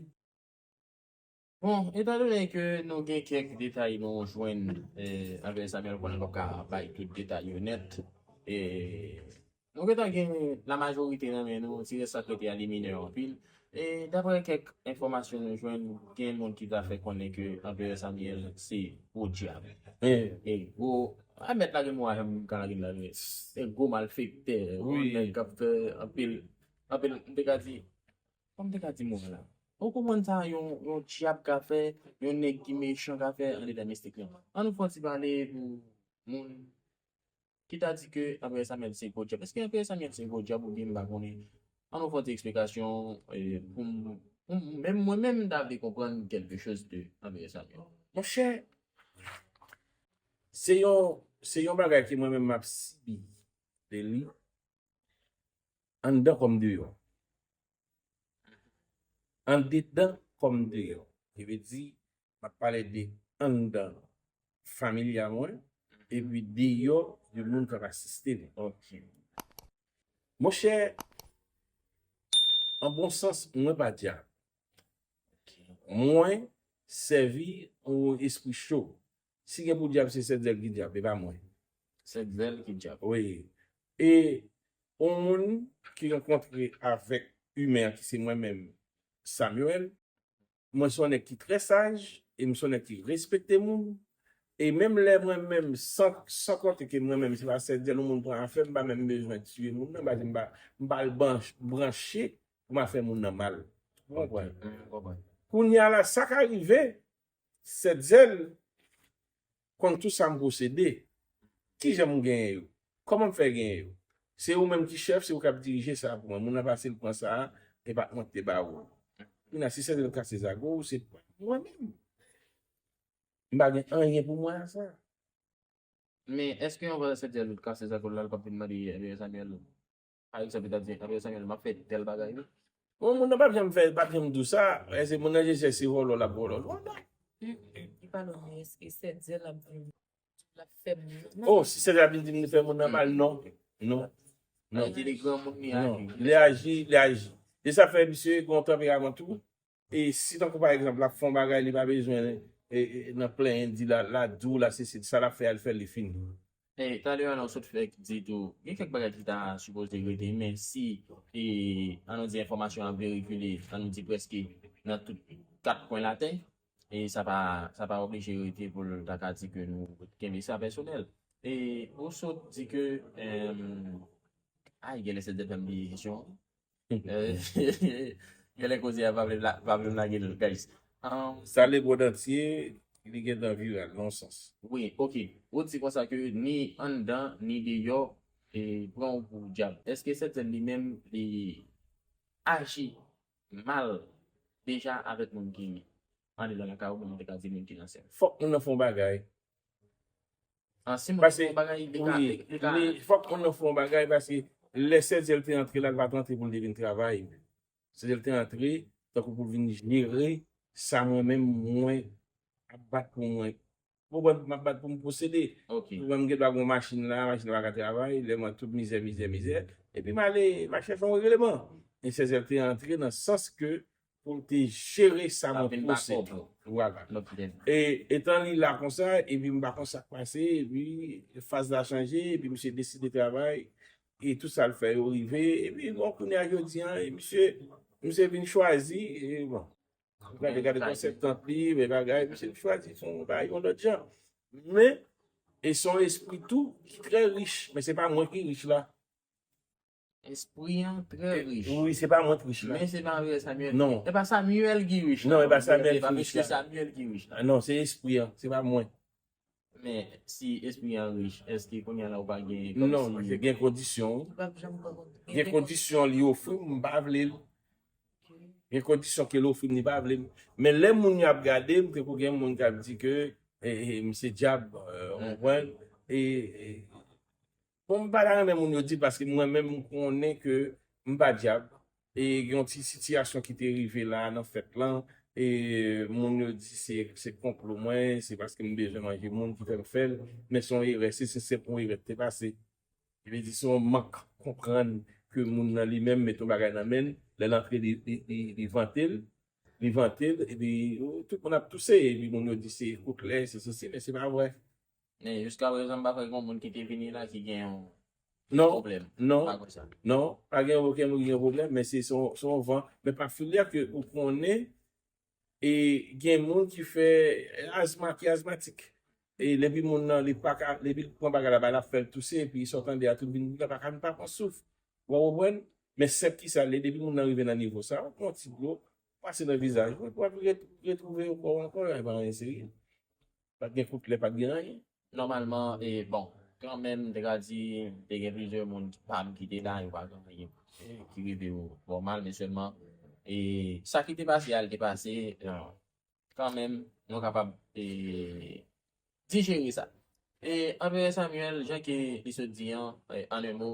Bon, etandone ke nou gen kèk detay nou jwenn, eh, Albert Samuel konnen nou p ap ka bay tout detay yo nèt. E nou gentan gen lamajorite nan men nou, ti rès sa k rete a li minè anpil. E daprè kèk enfòmasyon nou jwenn, gen moun ki ta fè konnen ke Albert Samuel se gwo dyab. E gwo, a mèt lage mo a, jan m ka lage l la, se gwo malfektè, yon nèg k ap fè anpil, anpil, m te ka di, kòman m te ka di mo a la? Ou konprann sa yon, yon dyab ka fè, yon nèg ki mechan ka fè andedan mistik lan? Ann nou fè yon ti pale pou moun ki ta di ke Anperè Samyèl se gwo dyab. Èske Anperè Samyèl se gwo dyab oubyen m pa konnen? Ann nou fè yon ti eksplikasyon, e, pou m, pou m, menm mwen menm m ta vle konprann quelque chose de Anperè Samyèl. Monchè, se yon, se yon bagay ke mwen menm m ap sibi de li, anndan kòm deyò. Andedan kòm deyò. Ki vle di, m ap pale de anndan fanmi a mwen, epi deyò de moun k ap asiste m. Ok. Monchè, an bon sans, mwen pa dyab. Mwen sèvi yon espri cho. Si gen pou dyab, se Sèt Zèl ki dyab, e pa mwen. Sèt Zèl ki dyab. Wi. E yon moun ki rankontre avèk imen an, ki se mwen menm, Samuel, mwen se yon nèg ki trè saj, e m se yon nèg ki respekte moun. E menm lè mwen menm, san, san konte ke mwen menm, se pa Sèt Zèl yon moun pran afè m, m pa menm bezwen tiye moun nan, m pa, m pa, m pa al branch-, branche pou m al fè moun nan mal. Ou konprann? Ok, m konprann. Kounye a la, sa ka rive, Sèt Zèl konn tout sa m posede. Kijan m genyen yo? Kòman m fè genyen yo? Se ou menm ki chèf, se ou k ap dirije sa pou mwen. Moun nan pase, l pran sa, e pa t mwen ki te ba ou. Kounye a, si Sèt Zèl kase zago, se mwen menm. M pa gen anyen pou mwen a sa. Men, èske yon fwa Sèt Zèl kase zago l la, l p ap vin mande André Samuel? Pa egzanp, li t ap di, André Samuel, m ap fè tèl bagay, wi. Bon, moun nan p ap janm fè, p ap janm di w sa. Èske moun nan je chèche vòlò, l ap vòlò? Non, non. Li pa lòm, èske Sèt Zèl ap vin, l ap fè moun nan mal? Oh, si Sèt Zèl ap vin di m li fè moun nan mal, non. Non. Non. Li di li granmoun, li aji. Li aji, li aji. E sa fè misye gen yon tanperaman tou. E si tankou pa egzanp, l ap fè yon bagay, li pa bezwen e, e, nan plenyen, di la, la di w la, se, se sa l ap fè a, l fè l, li fini. E talè a, w sot fè di tou, gen kèk bagay ki ta sipoze rete, men si, e, ann nou di enfòmasyon an ap veikile, ann nou di prèske nan tout kat kwen latè, e sa pa, sa pa oblije rete pou l ta ka di ke nou kenbe sa pèsonèl. E ou sot di ke, em, ay, genlè se defen m li kesyon. Eh, genlè koze a pa vle la, pa vle m lage l, guys. Um, Sa le monde entier, li gentan viral, nan yon sans. Wi, ok. Ou di konsa ke ni anndan, ni deyò, e pran w pou dyab. Èske Sèt Zèl li menm, li aji mal deja avèk moun ki andedan lakay ou, moun te ka di moun ki nan sèk? Fòk moun nan fè yon bagay. An, si moun fè yon bagay, li ka, wi, li, li ka, li, fòk moun nan fè yon bagay, paske lè Sèt Zèl te antre la, l pa t antre pou l te vin travay. Sèt Zèl te antre tankou pou l vin jere sa mwen menm mwen ap bat pou mwen. Ou konprann, m ap bat pou m posede. Ok. Ou konprann, m gen dwa gen yon machin la, machin la pa ka travay, lè mwen tout mizè, mizè, mizè. Epi m ale, m al chèche yon regleman. E Sèt Zèl te antre nan sans ke pou l te jere sa mwen posede. Vwala. E etan li la konsa, epi m pa konn sa k pase, epi faz la chanje, epi misye deside travay, e tout sa l fè yo rive, epi bon, kounye a jodi a, e misye, misye vin chwazi, e bon. Gade, gade konsèp tant li, men bagay, misye chwazi fè yon bagay yon lòt jan. Men, e se yon espri tou ki trè rich, men se pa mwen ki rich la. Espri an trè rich. Wi, se pa mwen ki rich la. Men se pa André Samuel. Non. E pa Samuel ki rich la. Non, e pa Samuel ki rich la. Mesye Samuel ki rich la. Non, se espri an, se pa mwen. Men si espri an rich, èske kounye a la ou pa gen kòmsi... Non, gen kondisyon. Gen kondisyon li ofri m, m pa vle l. Gen kondisyon ke l ofri m, li pa vle m. Men lè moun yo ap gade m, tankou gen moun k ap di ke, e, e, m se dyab, e, ou konprann? E, e, bon, m pa ta renmen moun yo di l paske mwen menm m konnen ke m pa dyab. E gen yon ti sitiyasyon ki te rive la nan fèt lan. E moun yo di se, se konplo mwen, se paske m bezwen manje moun ki fè m fè l. Men se yon erè, se, se senp yon erè ki te pase. Li vle di se yon mank konprann ke moun nan li menm mete yon bagay nan men l. Lè l antre, li, li, li, li vante l. Li vante l, epi tout moun ap touse, epi moun yo di se kout lè, se sesi, men se pa vre. Men jiskaprezan, m pa kwè gen yon moun ki te vini la ki gen yon pwoblèm. Non, non, pa gen okenn moun ki gen pwoblèm, men se, se yon, se yon van. Men pa filè ke ou konnen, e gen moun ki fè azma, ki azmatik. E depi moun nan, li pa ka, depi l pran bagay la, bay l ap fè l touse, epi sa w tande a tout vin, li pa ka, li pa pran souf. Ou konprann? Men senp ki sa l ye, depi moun nan rive nan nivo sa, ou pran yon ti dlo, pase nan vizaj ou, epi w ap ret-, retwouve kò w ankò, e pa anyen serye. Pa t gen kout lè, pa t gen anyen. Nòmalman, e, bon, kanmenm, m te ka di, te gen plizyè moun ki pa m ki te la, yo pa gen anyen, e, ki rive yo fè w mal, men sèlman, e, sa ki te pase a, li te pase, e, kanmenm, nou kapab, e, dijere sa. E Anperè Samuel, jan ke li sot di an, e, an en mo,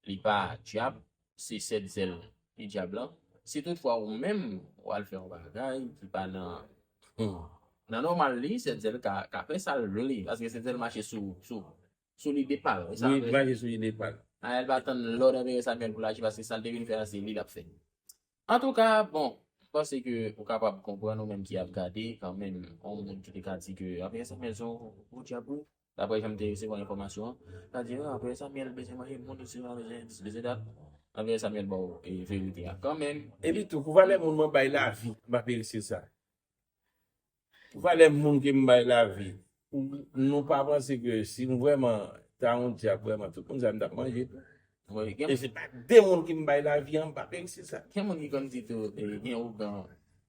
li pa dyab, se sèt zèl ki dyab lan. Si toutfwa ou menm, w al fè yon bagay ki pa nan, hmm, nan nòmal li, sèt zèl ka, ka fè sa l vle, paske sèt zèl mache sou, sou, sou lide pa l, e sa Wi, mache sou lide pa l. Anperè pa tann lòd Anperè Samuel pou l aji, paske sa l te vin fè a, se li l ap fè. Antouka, bon, m panse ke ou kapab konprann, ou menm ki ap gade, kanmenm, yon moun ki te ka di ke Anperè Samuel se yon gwo dyab, wi. Daprè jan m te resevwa enfòmasyon an, sa di, ah, Anperè Samuel bezwen manje moun, bezwen, bezwen dis, bezwen dat. Anperè Samuel ba w, e, verite a kanmenm. Epi tou, pou valè moun mwen bay lavi, m ap erese sa. Pou valè moun ke m bay lavi, ou, nou pa panse ke si m vrèman ta yon dyab vrèman, tout moun sa m t ap manje tou. Wi, gen E se pa de moun ki m bay lavi an, m pa pèmèt sa. Gen moun ki konn di tou, e, gen ougan,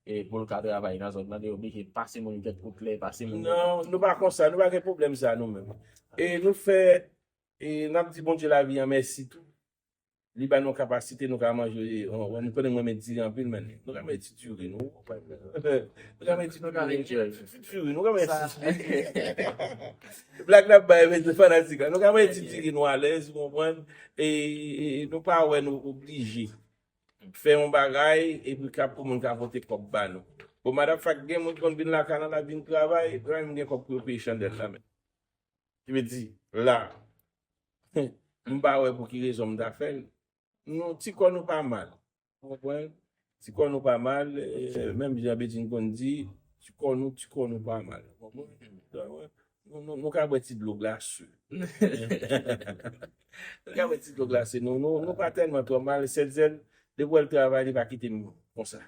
e, pou l ka travay nan zòn nan, li oblije pase moun tèt kout lè, pase moun. Non, nou pa konsa, nou pa gen pwoblèm sa nou menm. E nou fè, e n ap di Bondye lavi an mèsi tou. Li ba nou kapasite, nou ka manje, e, nou konnen mwen renmen diri anpil, men nou ka manje ti diri, nou. Nou ka manje ti diri, nou ka manje Blag n ap bay, men se fanatik la. Nou ka manje ti diri nou alèz, ou konprann? E, e, e nou pa wè nou oblije fè yon bagay, epi k ap pou moun ka pote kòb ba nou. Bon, madanm Fak, gen moun ki konn vin lakay nan la vin travay, epi menm gen kòb pou yo peye chandèl la, men. Ki vle di, la, m pa wè pou ki rezon m ta fè l. Nou, ti kò nou pa mal. Ou konprann? Ti kò nou pa mal, e, menm jan Bedjine konn di, ti kò nou, ti kò nou pa mal. Ou konprann? Donk, nou, nou, nou ka bwè ti dlo glase. Nou ka bwè ti dlo glase. Nou, nou, nou pa tèlman twò mal. Sèt zèl, depi w al travay, li pa kite m konsa.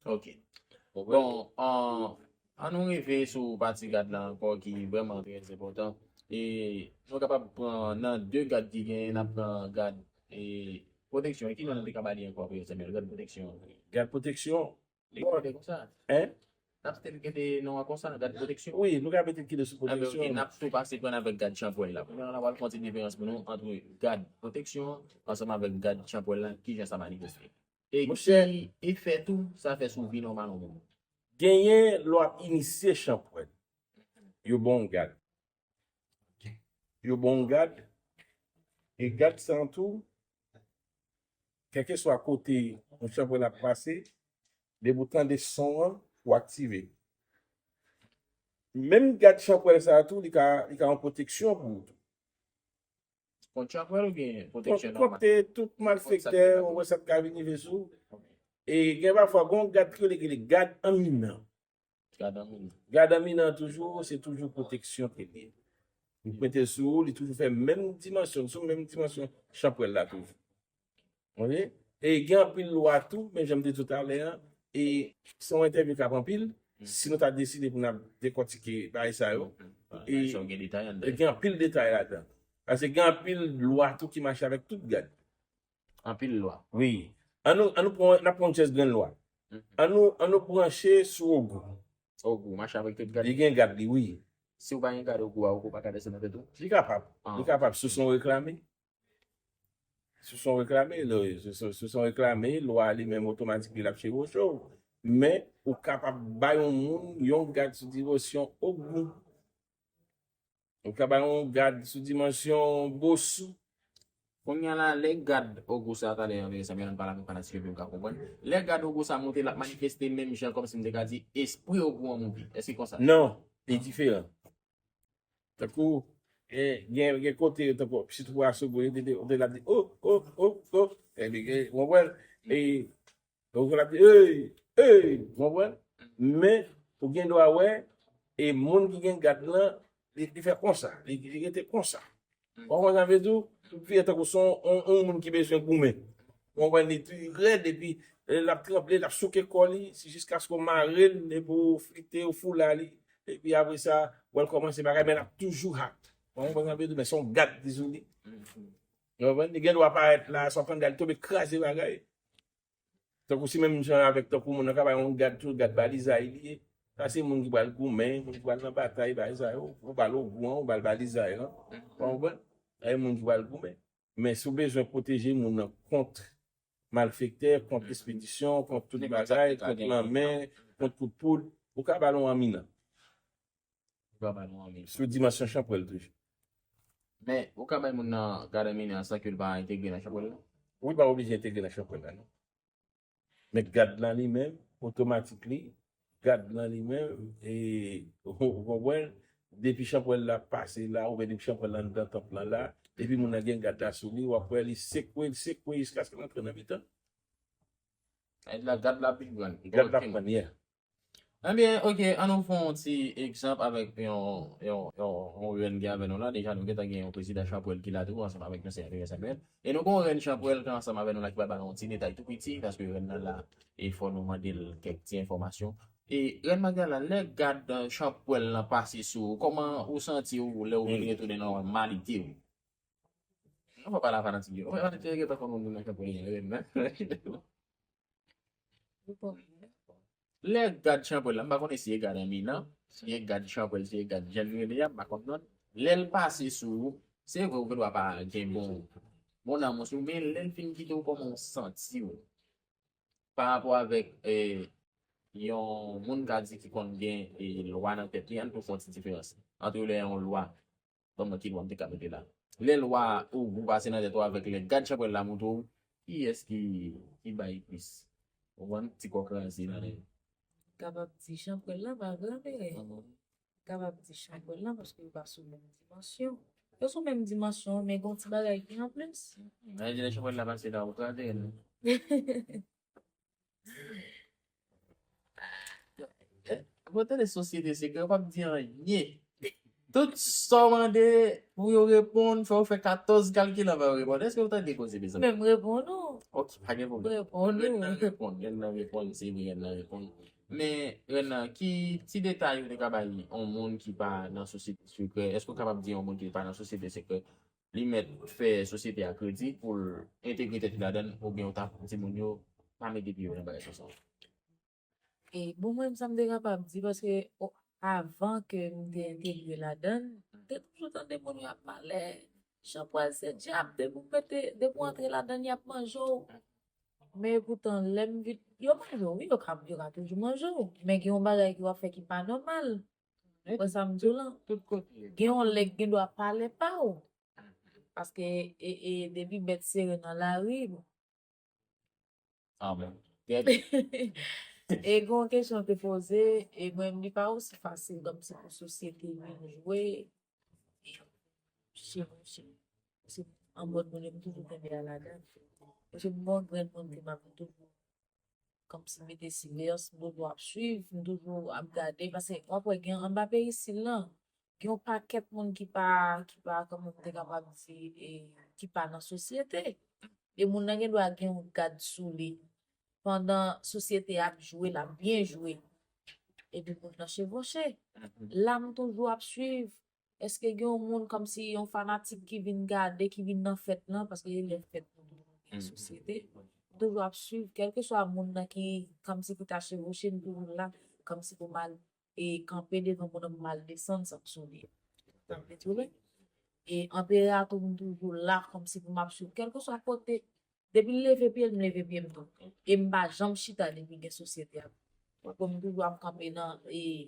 Ok. Bon, an, an nou rive sou pati gad la ankò ki vrèman trè enpòtan. E nou kapab pran nan de gad ki genyen, n ap pran gad, e, pwoteksyon. E ki non nou te ka ba li ankò, Anperè Samuel? Gad pwoteksyon. Gad pwoteksyon? Li rele konsa. Hein? N ap still kite non an konsa, gad pwoteksyon. Wi, nou ka mete kile sou pwoteksyon. Ah, ben, ok, n ap tou pase pran avèk gad chanpwèl la. Kounye a, n ap pral fè yon ti diferans pou nou ant gad pwoteksyon ansanm avèk gad chanpwèl la, kijan sa manifeste. E ki efè tou sa fè sou vi nòmal yon moun? Genyen lè w ap inisye chanpwèl, yo ba w gad. Yo ba w gad, e gad sa an tou, kèlkeswa kote yon chanpwèl ap pase, depi w tande son an, ou aktive. Menm gad chanpwèl sa a tou, li ka, li ka yon pwoteksyon pou ou tou. Kont chanpwèl oubyen pwoteksyon nòmal? Kont tout malfektè, ou wè sa k ka vin rive sou ou. E gen pafwa, gen yon gad ki rele, rele gad anminan. Gad anminan. Gad anminan toujou, se toujou pwoteksyon ke li ye. Li mete sou ou, li toujou fè menm dimansyon, sou menm dimansyon chanpwèl la toujou. Ok? E gen anpil lwa tou, men jan m te di w talè an, e se yon entèvyou k ap anpil, si nou ta deside pou n ap dekòtike bagay sa yo, e gen anpil detay ladan. Paske gen anpil lwa tou ki mache avèk tout gad. Anpil lwa. Wi. An nou, an nou pran, n ap pran yon djès grenn lwa. An nou, an nou branche sou Ogou. Ogou, mache avèk tout gad. Li gen gad li, wi. Si w pa gen gad Ogou a, Ogou pa ka desann nan tèt ou? Li kapab. Li kapab, sou son reklame. Sou son reklame, lè, sou, sou, sou son reklame, lwa li menm otomatik li l ap chevauche w. Men, ou kapab bay yon moun, yon gad sou divosyon Ogou. Ou ka bay yon gad sou dimansyon Bosou. Kounye a la, lè gad Ogou sa a, talè, anverè sa, men ann pale avèk fanatik yo pou yo ka konprann. Lè gad Ogou sa a monte, l ap manifeste menm jan kòmsi m te ka di espri Ogou an monte. Èske konsa? Non, li diferan. Tankou, e, gen, gen kote, tankou, si twou a Sogo, yo te, te, te la di, oh, oh, oh, oh. Epi, gen, w konprann? E, Donk, l ap di, ey, ey, w konprann? Men, ou gen dwa wè, e moun ki gen gad lan, li, li fè konsa, li, li rete konsa. W konprann sa m vle di w? Li fè tankou se yon, yon, yon moun ki bezwen goumen. W konprann? Li, li rèd, epi, e, l ap tranble, l ap souke kò li, si jiskaske w mare l, epi w flite, w foula li, epi apre sa, w wè l kòmanse bagay, men l ap toujou hot. W konprann sa m vle di w? Men se yon gad ki sou li. W konprann? Li gen dwa parèt la, sa w konn gad, li tonbe kraze bagay. Tankou si menm jan avèk tankou moun nan ka bay yon gad tou, gad balizay li ye. Sa se moun ki pral goumen, moun ki pral nan batay, bagay sa yo. Ou ba l Ogou an, ou ba l balizay lan. Ou konprann? Sa se moun ki pral goumen. Men si w bezwen pwoteje moun nan kont malfektè, kont espedisyon, kont tout bagay, kont lanmè, kont kout poud, ou ka ba l yon anminan. Ou ka ba l yon anminan. Sou dimansyon chanpwèl toujou. Men, ou ka bay moun nan gad an minè san ke l pa entegre nan chanpwèl la? Ou pa oblije entegre nan chanpwèl la, non. Men gad lan li menm, otomatik li, gad lan li menm, e, ou konprann, depi chanpwèl la pase la, oubyen depi chanpwèl la anndan tanp lan la, depi moun nan gen gad la sou li, w ap wè li sekwe, l sekwe jiskaske l antre nan mitan. Gad la, gad la pi gran. Gad la pran, yeah. Ebyen, oke, an nou fè yon ti egzanp avèk yon, yon, yon, yon rèn ki avè nou la. Deja, nou gentan gen yon prezidan chanpwèl ki la tou, ansanm avèk yon senatè chanpwèl. E nou gen yon rèn chanpwèl ki ansanm avè nou la ki pral ba nou yon ti detay tou piti, paske rèn nan la, e fò nou mande l kèk ti enfòmasyon. E rèn Magdala, lè gad chanpwèl lan pase sou ou, kòman ou santi w lè ou vin retounen nan nòmalite w? Ann fè pale a fanatik yo. Fanatik yo gentan konn moun nan chanpwèl lan, rèn nan. Lè gad chanpwèl la, m pa konnen si e gad an minan, si e gad chanpwèl, si e gad jan li rele a, m pa konn non. Lè l pase sou ou, se vre ou gendwa pa gen bon, bon nanm sou ou, men lè l fin kite w, kòman w santi w? Pa rapò avèk, e, yon moun ka di ki konn gen, e, lwa nan tèt li, ann tou fè yon ti diferans ant lè yon lwa, ban mwen ki lwa m te ka mete la. Lè lwa ou gou pase nan tèt ou avèk lè gad chanpwèl la montre w, kiyès ki, ki bay plis? Ou konprann? Ti kò kraze la. Kapab di chanpwèl la pa grave. Kapab di chanpwèl la paske yo pa sou menm dimansyon. Yo sou menm dimansyon, men gen yon ti bagay ki anplis. Nan di lè chanpwèl la pase la, ou kraze l. Mwen tande sosyete sekrè, yo p ap di anyen. Tout sa w mande pou yo reponn, fè w fè katòz kalkil anvan yo reponn. Èske w tande koze, mezanmi? Men m reponn ou. Ok, pa gen M pwoblèm. reponn Rèn nan ou. reponn, rèn nan reponn, se vre, rèn nan reponn. Men, rèn nan, ki ti detay ou te ka bay yon moun ki pa nan sosyete sekrè? Èske w kapab di yon moun ki pa nan sosyete sekrè, li mèt fè sosyete a kredi pou l entegre tèt li ladan l, oubyen w ta fè timoun yo pa mete pye yo nan bagay sa? E bon, mwen, sa m te kapab di, paske o- avan ke m te entegre ladan l, m te toujou tande moun yo ap pale, chanpwèl se dyab, depi w mete, depi w antre ladan l, y ap manje w. Men poutan, lè m vin, yo manje w, wi, yo ka, yo ka toujou manje w. Men gen yon bagay ke w ap fè ki pa nòmal. Wè sa m di w lan? Tout kote. Gen yon lè k gen dwa pale pa w. Paske e, e, depi bèt sere nan lari, bon. Ah bon. Trè byen. E gen yon kesyon te poze, e mwen, li pa osi fasil kòmsi pou sosyete vin jwe. Cheve, cheve. Se an mòd moun yo, m toujou kenbe a ladan. Paske m gon grenn moun ke m ap toujou kòmsi mete siveyans, m toujou ap swiv, m toujou ap gade. Paske w ap wè gen anba peyi sil lan, gen yon pakèt moun ki pa, ki pa, kòman m te kapab di, e, ki pa nan sosyete. E moun nan gen dwa gen yon gad sou li. Pandan sosyete a ap jwe, l ap byen jwe. Epi moun nan chevoche. La, m toujou ap swiv. Èske gen yon moun kòmsi yon fanatik ki vin gade, ki vin nan fèt lan, paske e lè fèt nou toujou gen sosyete. M toujou ap swiv, kèlkeswa moun nan ki kòmsi ki ta chevoche, m toujou la, kòmsi pou m al e kanpe devan moun nan pou m al desann sa k sou li. Sa vle di w wè? E anperè a tou, m toujou la kòmsi pou m ap swiv. Kèlkeswa kote, depi l leve pye l, m leve pye m tou. E m pa janm chita depi gen sosyete a. Bon, m toujou ap kanpe nan e,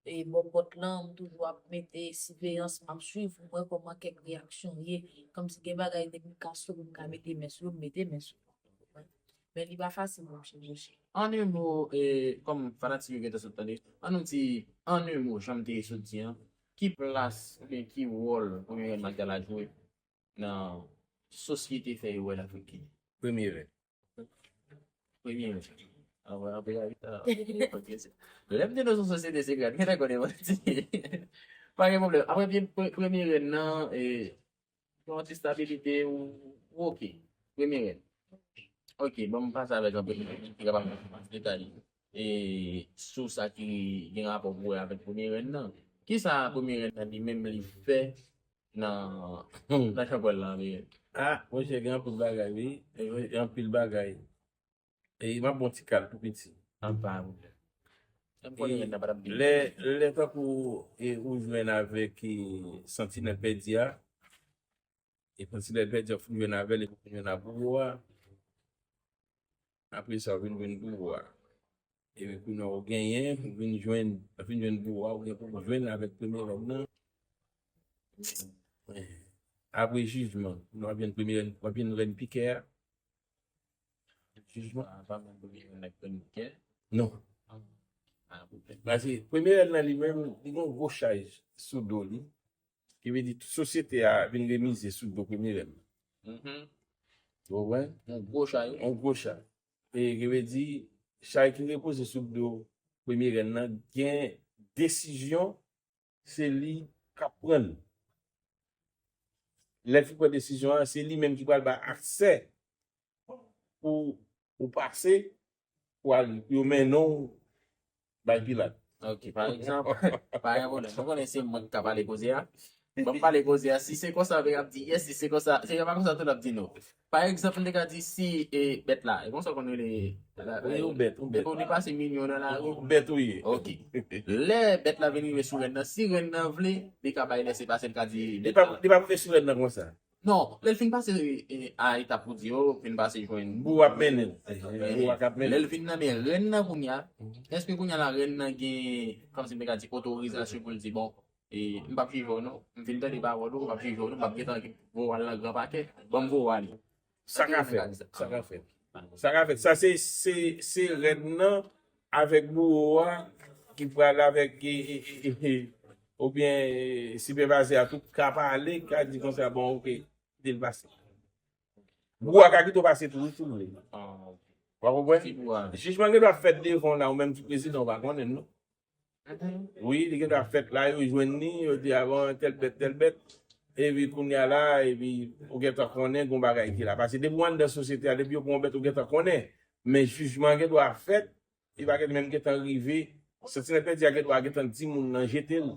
e bò pòt lan, m toujou ap mete siveyans, m ap swiv pou m wè kòman kèk reyaksyon ye. Kòmsi gen bagay depi m ka sou, m ka mete men sou yo, m mete men sou yo. Men li pa fasil pou m chevoche. An yon mo, e, kòm fanatik yo gentan sot tande, an nou di, an yon mo, jan m te sot di an, ki plas oubyen ki wòl Premye Rèn Magdala jwe nan sosyete fè yo wè l avèk ki? Premye rèn. Premye rèn. Anpè, anpè, anpè. Lè m te nan yon sosyete sekrè, m gentan konnen manti. Pa gen pwoblèm. Apre, pre- premye rèn nan, e, yon ti stabilite ou, ou oke. Premye rèn. Oke, bon, m pase avèk anpil moun ki kapab ba nou plis detay, e, sou sa ki gen rapò pou wè avèk premye rèn nan. Kisa premye rèn nan li menm li fè nan, nan chanpwèl lan, men? Ah, monchè, gen anpil bagay, wi. Gen anpil bagay. E m ap bon ti kal tou piti. Anpa. Lè m konnen rèn nan pa t ap byen. Lè, lè tankou e, ou jwenn avèk e, santinèl pèdi a, e santinèl pèdi a fin jwenn avè l, epi fin jwenn a bouwo a. Apre sa, ou vin jwenn bouwo a. Epi kounye a ou genyen, ou vin jwenn, ou fin jwenn bouwo a, ou gen pou w jwenn avèk premye rèn nan. apre jijman, nou ap jwenn premye rèn, w ap jwenn rèn pikè a. Jijman. Ah, pa menm premye rèn ak rèn pikè. Non. Ah, pwoblèm. Paske premye rèn nan li menm, li gen yon gwo chaj sou do li. Ki vle di tout sosyete a vin remize sou do premye rèn nan. Mhm. Ou konprann? Yon gwo chay, wi. Yon gwo chay. E ki vle di, chay ki repoze sou do premye rèn nan, gen desizyon, se li k ap pran l. Lè l fin pran desizyon an, se li menm ki pral bay aksè pou ou pase, pou al, pou yo mennen w bay Pilat. Ok, pa egzanp, pa gen pwoblèm. Mwen konnen se mwen ki ka pale koze a. Ban m pale koze a. Si se konsa, yo ap di yes, si se konsa, si se pa konsa tou, l ap di no. Pa egzanp, m te ka di si e bèt la, e konsa w konn rele la, Wi, ou bèt, ou bèt. Depi w depase milyon nan lari. Ou bèt ou ye. Ok. Lè bèt la vin rive sou rèn nan, si rèn nan vle, li ka bay lèsepase, li ka di Li bèt pa, la. Li pa pou rive sou rèn nan konsa. Non, lè l fin pase e, a etap ou di yo, fin pase jwenn. Bou ap mennen l. Bou a k ap Lè mennen l vin nan men rèn nan kounye a, èske kounye a la rèn nan gen, kòmsi m te ka di, otorizasyon pou l di, bon, e, m p ap jije w non, m fin tande pawòl ou, m p ap jije w non, m p ap gentan voye w al nan gran pakè, ban m voye w ale. Sa ka fèt. Sa ka fèt. Sa ka fèt. Sa se, se, se rèn nan avèk bouwo a ki pral avèk e, e, e, e, e, oubyen e, sipèvizè a tou ka pale, ka di konsa, bon, ok, kite l pase. Bouwo a ka kite w pase tou, wi, si w vle. Ah, ok. W ap konprann? Ti bwa. Jijman gen dwa fèt devan w la, ou menm ki prezidan, ou pa konnen l, non. Wi, li gen dwa fèt la, yo jwenn li, yo di, a bon, tèl bèt, tèl bèt. Epi kounye a la, epi ou gentan konnen gon bagay ki la. Paske depi w anndan sosyete a, depi yo pran yon bèt, ou gentan konnen. Men jijman gen dwa fèt, li pa gentan menm gentan rive. Santinèl pèdi a gen dwa gentan di moun nan jete l.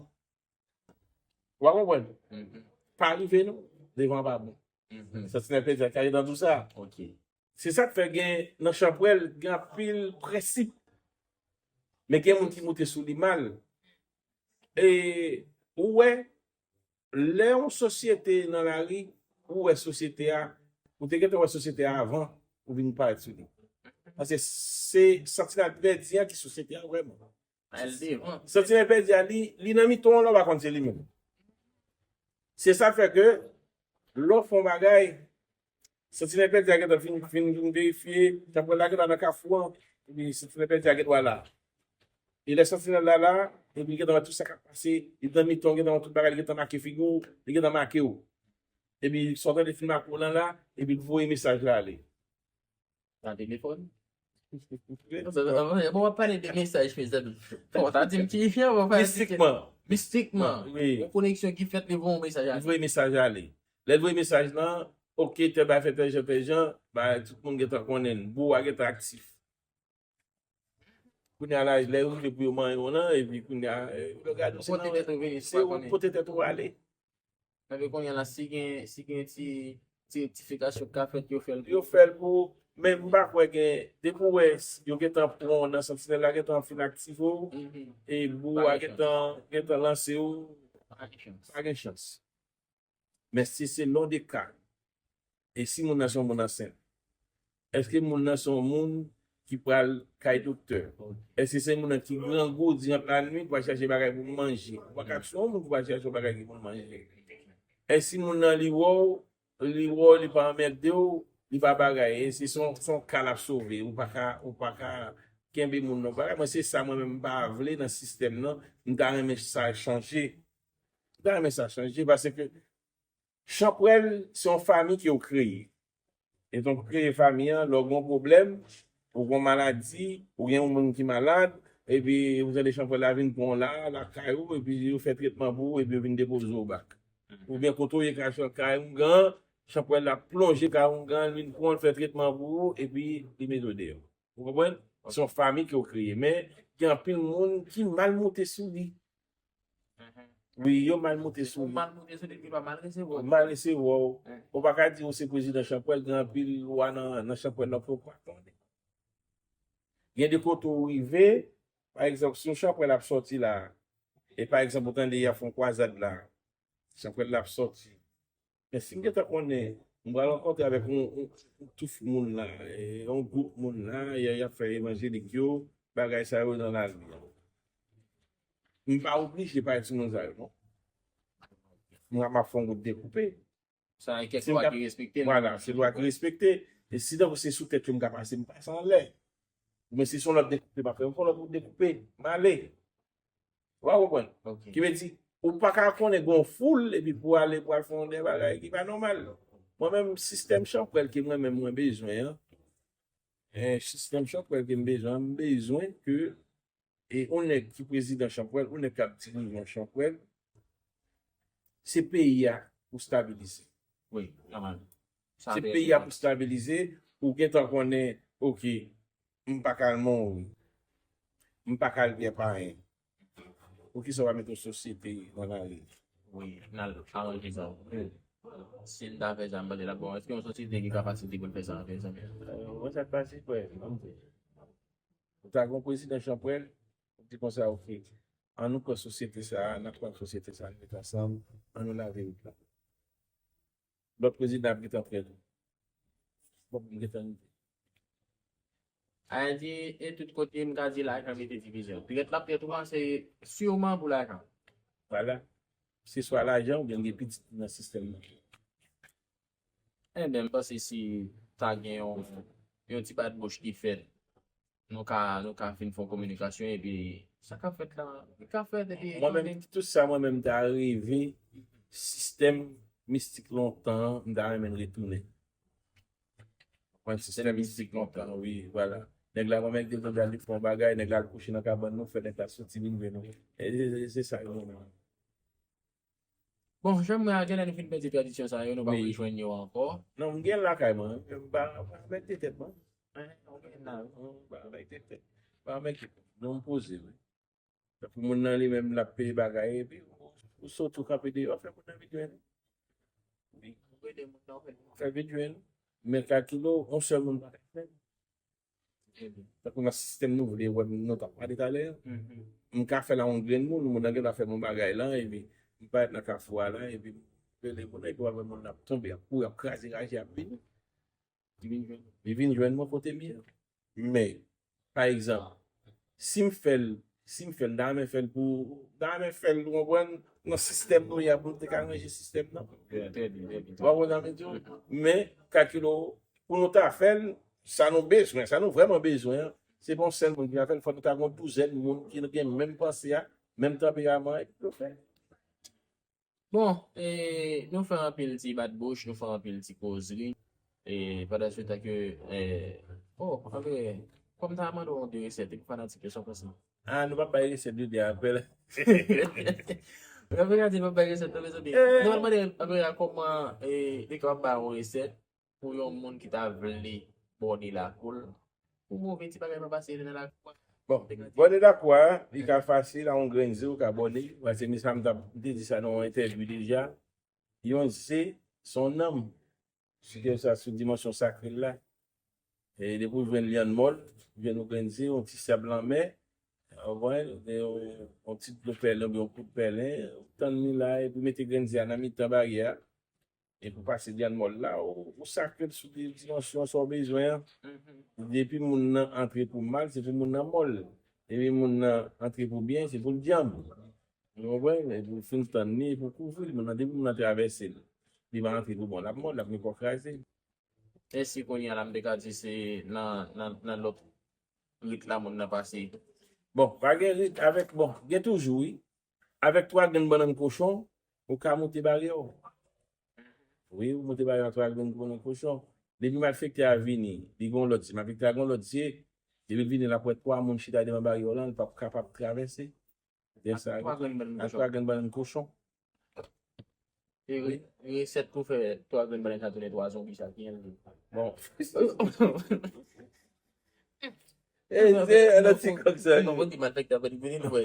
Ou pa konprann? Mhm. Pa rive non, devan pa bon. Mhm. Santinèl pèdi a ka gentan di w sa. Ok. Se sa k fè gen nan chanpwèl, gen anpil prensip. Men gen moun ki moute sou li mal. E ou wè, lè yon sosyete nan lari, ou wè sosyete a, ou te gentan wè sosyete a avan ou vin parèt sou li. Paske se santinèl pèdi a ki sosyete a vrèman. Al devan. Santinèl pèdi a, li, li nan mitan w la, ou pa konn se li menm. Se sa k fè ke lè w fè yon bagay, santinèl pèdi a gentan fin, fin, fin verifye, chanpwèl la gentan nan kafou an, epi santinèl pèdi a gentan la. E lè santinèl la la, epi li gentan wè tout sa k ap pase, li nan mitan w, gentan wè tout bagay, li gentan make figi w, li gentan make w. Epi sa w tande fin make w lan la, epi l voye mesaj la ale. Nan telefòn? Bon, w ap pale de mesaj, mezanmi. Bon, ta di m ki jan w ap pale de Mistikman. Mistikman. Wi. Yon koneksyon ki fèt, li voye yon mesaj Li a. Voye mesaj ale. Lè l voye mesaj lan, ok, tèl bagay fè tèl jan, tèl jan, bagay tout moun gentan konnen l. Bouwo a gentan aktif. Kounye a la, lè yo rive pou yo manyen w lan, epi kounye a, eh, yo gade w, se Pote nan, tèt ou vini, se pa yo konnen. Pote tèt ou ale. Epi kounye a la, si gen, si gen ti, ti, ti fikasyon k ka fèt, yo fè l. Yo fè l pou, men m pa kwè gen, depi w wè, yo gentan pran w nan santinèl la, gentan fin aktive w, Mhm. e bouwo Pa a gen gentan, gentan lanse w, Pa gen chans. Pa gen chans. Men si se lè w de ka, e si moun nan se yon moun ansent, èske moun nan se yon moun ki pral kay doktè? Èske se moun nan ki grangou diant lannwit, pral chache bagay pou l manje? Ou pa ka sou yon moun ki pral chache yon bagay ki pou l manje. Èske moun nan li wè w, li wè w, li pa anmède w, li pa bagay, èske se yon, se yon ka l ap sove? Ou pa ka, ou pa ka kenbe moun nan bagay. Mwen se sa mwen menm m pa vle nan sistèm nan, m ta renmen sa chanje. M ta renmen sa chanje paske chanpwèl se yon fanmi ke w kreye. E donk, kreye fanmi an, lè w gen yon pwoblèm, ou gen yon maladi, ou gen yon moun ki malad, epi ou tande chanpwèl la vin pran w la, lakay ou, epi yo fè tretman pou ou, epi yo vin depoze w bak. Oubyen kote w ye ka chan kay oungan, chanpwèl la plonje kay oungan, vin pran w, fè tretman pou ou, epi li mete w deyò. Ou konprann? Se yon fanmi ke w kreye. Men, gen anpil moun ki mal moute sou li. Wi, yo mal moute sou Ou li. Mal moute sou li, li pa mal resevwa. Mal resevwa w. Wi. Ou pa ka di ou se prezidan chanpwèl, gen anpil lwa nan, nan chanpwèl la pou w pa konnen. Gen de kote ou rive, pa egzanp, si yon chanpwèl ap sòti la, e pa egzanp, ou tande y ap fè yon kwazad la, chanpwèl la ap sòti. Men si m gentan konnen, m pral rankontre avèk yon, yon, yon touf moun la, e, yon gwoup moun la, y, y ap fè evanjelik yo, bagay sa yo nan lari a. M pa oblije pale sou moun sa yo, non. M ap fè yon gwoup dekoupe. Sa e kèk lwa ki respekte l. Vwala, se lwa ki respekte. E si tankou se sou tèt yo m ka pase, m pase anlè. Men si se yon lòt dekoupe m ap fè, m fè yon lòt dekoupe, m ale. Ou pa konprann? Ki vle di, ou pa ka konnen gen yon foul epi pou ale pou al fè yon de bagay ki pa nòmal. Mwen menm, sistèm chanpwèl ke mwen menm mwen bezwen an, eh, sistèm chanpwèl ke m bezwen an, m bezwen ke e yon nèg ki prezidan chanpwèl, yon nèg k ap dirije yon chanpwèl, se peyi a pou stabilize. Wi, nòmal. Se peyi a pou stabilize, ou gentan konnen, oke, m pa ka al Monwi, m pa ka al Pyè Payen. Poukisa w pa mete yon sosyete nan lari? Wi, n al aranje sa. Si n ta fè sa, m panse l ap bon. Èske yon sosyete gen kapasite pou l fè sa, fè sa? Mwen, sa k pase, frè. Ou ta gen yon prezidan chanpwèl, ou di konsa, oke, an nou pran sosyete sa a, n ap pran sosyete sa a, nou met ansanm, an nou lave wout la. Lòt prezidan ap gentan antre tou. Bon, m gentan rive. Ayiti, e tout kote, m ka di lajan mete divizyon. Trèt l ap trèt ou an, se siman pou lajan. Vwala. Se swa lajan oubyen gen pitit nan sistèm nan. Enben, m panse si ta gen yon, yon ti bat bouch ki fèt, nou ka, nou ka fin fè yon kominikasyon epi sa k ap fèt la, li ka fèt epi... Mwen menm, tout sa, mwen menm, ta reve sistèm mistik lontan an, m ta renmen retounen. Mwen sistèm mistik lontan, wi, vwala. Nèg la, mwen menm, te konn al fè yon bagay, nèg la al kouche nan kabann nou, fè nèg la soti vin jwenn nou. E se, se, se sa yo renmen. Bon, jan m wè a, genlè nou fin pèdi tradisyon sa yo, nou pa rejwenn yo ankò. Non, m gen lakay mwen. M pa, m pa mèt de tèt mwen. M pa mèt de tèt. M pa mèt de tèt. Non, m poze, wi. Tankou moun nan li menm l ap peye bagay, epi ou, ou soti ou kanpe deyò, fè moun nan vin jwenn ou. Wi, ou ede moun nan, fè vin jwenn ou. Men kalkile w, yon sèl moun pa ka fè l. Tankou nan sistèm nou vle wè nou t ap pale talè a. M ka fè l a yon grenn moun, moun nan gen dwa fè m yon bagay la, epi m parèt nan kafou a la, epi m rele moun nan, epi w ap wè moun nan ap tonbe, ap kouri, ap kraze raje, ap vini. Li vin jwenn, li vin jwenn mwen kote m ye. Men, pa egzanp, si m fè l, si m fè l, m ta renmen fè l pou, m ta renmen fè l, ou konprann, nan sistèm nou ye a, pou nou te ka ranje sistèm nan. Trè byen, trè byen. Ou konprann sa m vle di w? Men, kalkile w, pou nou ta fè l, sa nou bezwen, sa nou vrèman bezwen an, se pa yon sèl moun ki ka fè l, fò nou ta gen yon douzèn moun ki gen menm panse a, menm tanperaman, epi pou fè l. Bon, e, nou fè anpil ti bat bouch, nou fè anpil ti kozri. E, pandan se tan ke, e, oh, anben, kòm ta mande w de resèt, epi fanatik yo, sa w panse? Ah, nou p ap bay resèt de de apèl. Anben, gade, nou p ap bay resèt, non, mezanmi. Nou pral mande, anben, kòman, e, li kapab bay yon resèt pou yon moun ki ta vle bòne lakou l, pou move ti bagay pa pase nan lakou a. Bon, bòne lakou a, li ka fasil, a yon grenn ze, ou ka bòne, paske misye m t ap, m te di sa nan yon entèvyou deja, yon ze, se yon nanm, sou ke sa, sou dimansyon sakre l la. E depi w jwenn lyann mòl, ou jwenn yon grenn ze, yon ti sab lanmè, ou konprann, yon, yon ti dlo pèlen, oubyen yon kout pèlen, ou tann li la, epi w mete grenn ze a nan mitan baryè a, epi w pase lyann mòl la, ou, ou sakre l sou di-, dimansyon sa w bezwen an. Depi moun nan antre pou mal, se pou moun nan mòl. Depi moun nan antre pou byen, se pou l dyanm. Ou konprann? Epi w fin tann li, epi w kouvri l. Moun nan, depi moun nan travèse l, li va antre pou bon, l ap mòl, l ap gen kò kraze. Èske kounye a la, m te ka di se nan, nan, nan lòt rit la moun nan pase? Bon, pa gen rit avèk, bon, gen toujou, wi. Avèk twa grenn bannann kochon, ou ka moute baryè w. Wi, ou moute baryè w ak twa grenn bannann kochon. Depi malfektè a vini, li gen yon lòt ze. Malfektè a gen yon lòt ze. Depi l vini, l ap wè twa moun chita devan baryè w lan, li p ap kapab travèse. Ak twa grenn bannann kochon. Ak twa grenn bannann kochon. E re-, resèt pou fè twa grenn bannann sa tounen twa zonbi sa, ki an li? Bon. E, se, nan ti kòk sa. Non, bon, di malfektè a vini, nou wè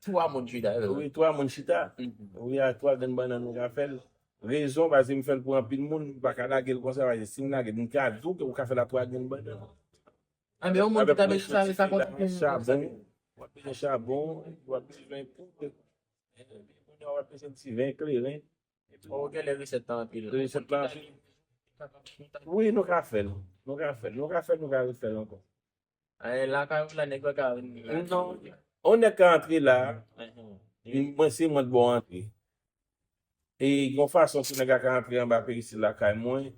twa moun chita. Wi, twa moun chita. Wi, a twa grenn bannann nou ka fè l. Rezon, paske m fè l pou anpil moun, m pa ka lage l konsa, paske si m lage l, m ka di w ke ou ka fè l a twa grenn bannann. Anben, yon moun ki ta bezwen sa, sa konn chabon, w ap bezwen chabon, w ap bezwen poud, w ap bezwen diven, kleren. Oh, genlè resèt la anpil. Resèt la anpil. Wi, nou ka fè l. Nou ka fè l. Nou ka fè l, nou ka refè l ankò. Ay, lakay ou la, nèg la ka vin. Non. On nèg ka antre la. Mwen se mwen t ba w antre. E gon fason tou nèg la ka antre anba peristil lakay mwen,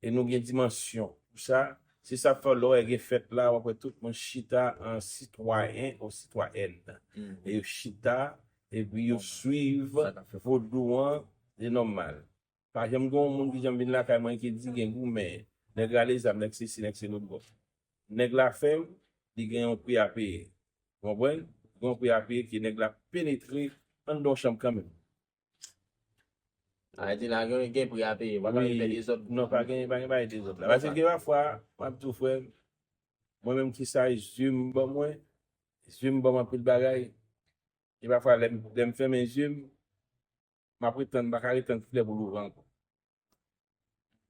e nou gen dimansyon pou sa. Se sa k fè lè w wè gen fèt la, w ap wè tout moun chita an sitwayen ou sitwayèn. E yo chita, epi yo swiv vodou an, e nòmal. Pa janm gen yon moun ki janm vin lakay mwen ki di gen goumen. Nèg rale zam, nèg sesi, nèg se lòt bò. Nèg la fè l, li gen yon pri a peye. Ou konprann? Li gen yon pri a peye ke nèg la penetre anndan yon chanm kanmenm. A di la gen, gen pri a peye, pa ka fè dezòd. Non, pa gen, pa gen bagay dezòd la. Paske gen pafwa, m ap di w frè m, mwen menm ki sa, zye m ban mwen, zye m ban m anpil bagay. E pafwa lè m, lè m fèmen zye m, m ap ret tann, m pa ka ret tann kilè pou l ouvè ankò.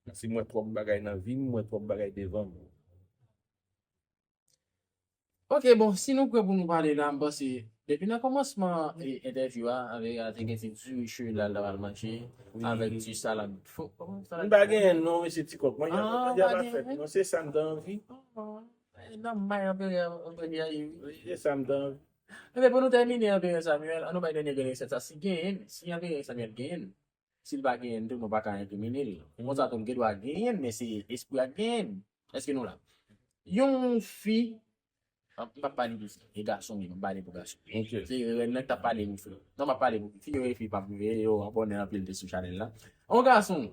Paske m wè twòp bagay nan vi m, m wè twòp bagay devan m. Ok, bon, si nou prè pou nou pale la, m panse, depi nan kòmansman entèvyou a, anvè a te gen ti diri che la l t ap al manje, avèk ti salad. Fo, kòman salad? M pa genyen non, mesye Ti Kòk. Manje a pa fèt non, se sa m te anvi. Nan may anperè, anperè a ye wi. Se sa m te anvi. Ebyen, pou nou tèmine, anperè Samuel, an nou bay dènye grenn resèt sa. Si genyen, si anperè Samuel genyen, si l pa genyen tou, nou pa ka enkrimine l. Konsa tou, m gen dwa genyen, men se espri a k genyen. Èske nou la? Yon fi, m p ap pale pou fi, e gason menm, m pale pou gason. Se rèn nan k t ap pale pou fi. Non, m ap pale pou fi, yo e fi p ap rive, yo abòne anpil de sou chanèl la. Yon gason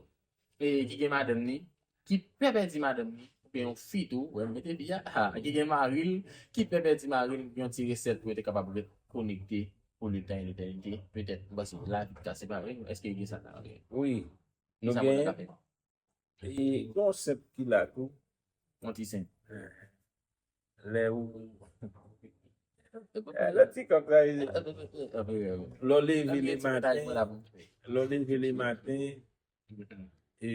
e, ki gen madanm li, ki pè pèdi madanm li, oubyen yon fi tou, wè m mete fi a, ki gen mari l, ki pè pèdi mari l, yon ti resèt pou yo te kapab ret konekte pou letan e letènite, petèt, m panse lavi ka separe nou, èske gen sa nan wi. Wi, nou gen, e, gen yon sèt ki la tou. Yon ti sèt. Lè ou. Lè ti kòk la, lè w leve le maten, lè w leve le maten, e,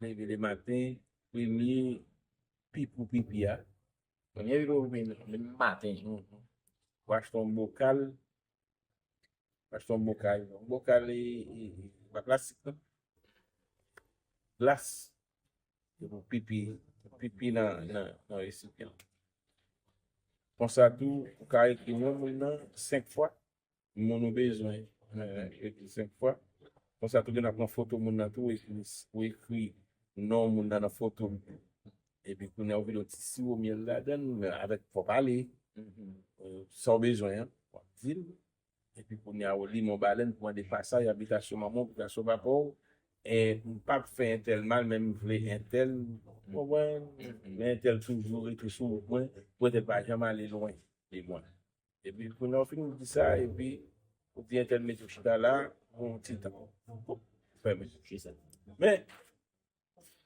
leve le maten, premye pip ou pipi a. Premye pip ou pipi le maten. Ou achte yon bokal, achte yon bokal, yon bokal e, e, e, pa plastik non. Glas. Epi w pipi, pipi nan, nan, nan resipyan. Konsa tou, ou ka ekri non moun nan senk fwa, moun ou bezwen, ekri senk fwa. Konsa tou, gen ap pran foto moun nan tou, ou ekri, ou ekri non moun nan nan foto. Epi kounye a, ou vide yon ti siwo myèl ladan l, avèk fò pale. Sa w bezwen an, w ap di l. Epi kounye a ou li men yon balèn pou mande pasaj abitasyon manman w, abitasyon papa w. E m p ap fè entèl mal, men m vle entèl, ou konprann? Men entèl toujou rete sou wout mwen, pou entèl pa janm ale lwen de mwen. Epi kounye a ou fin di sa, epi ou di entèl mete w chita la pou yon ti tan. Fèmen. Men,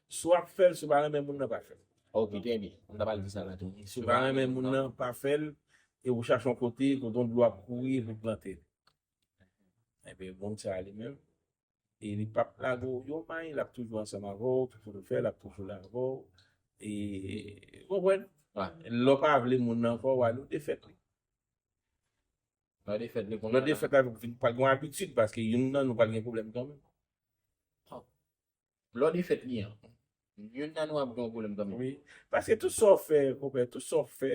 Si w ap fè l, si w pa renmen moun nan, pa fè l. Ok, trè byen. M ta pral di sa la tou. Si w pa renmen moun nan, pa fè l, e ou chache yon kote, kote yon dlo ap kouri, epi w plante l. Ebyen, moun sa a li menm, e li p ap lage w yon may, l ap toujou ansanm avè w, tout sa w fè, l ap toujou la avè w. E, ou konprann? Lè w pa vle moun nan ankò, w ale, w defèt li. Lè w defèt li, kounye a. Lè w defèt la, pral gen yon abitid, paske youn nan nou pral gen pwoblèm kanmenm. Lè w defèt li an, youn nan nou ap gen yon pwoblèm kanmenm. Wi. Paske tout sa w fè, konpè, tout sa w fè,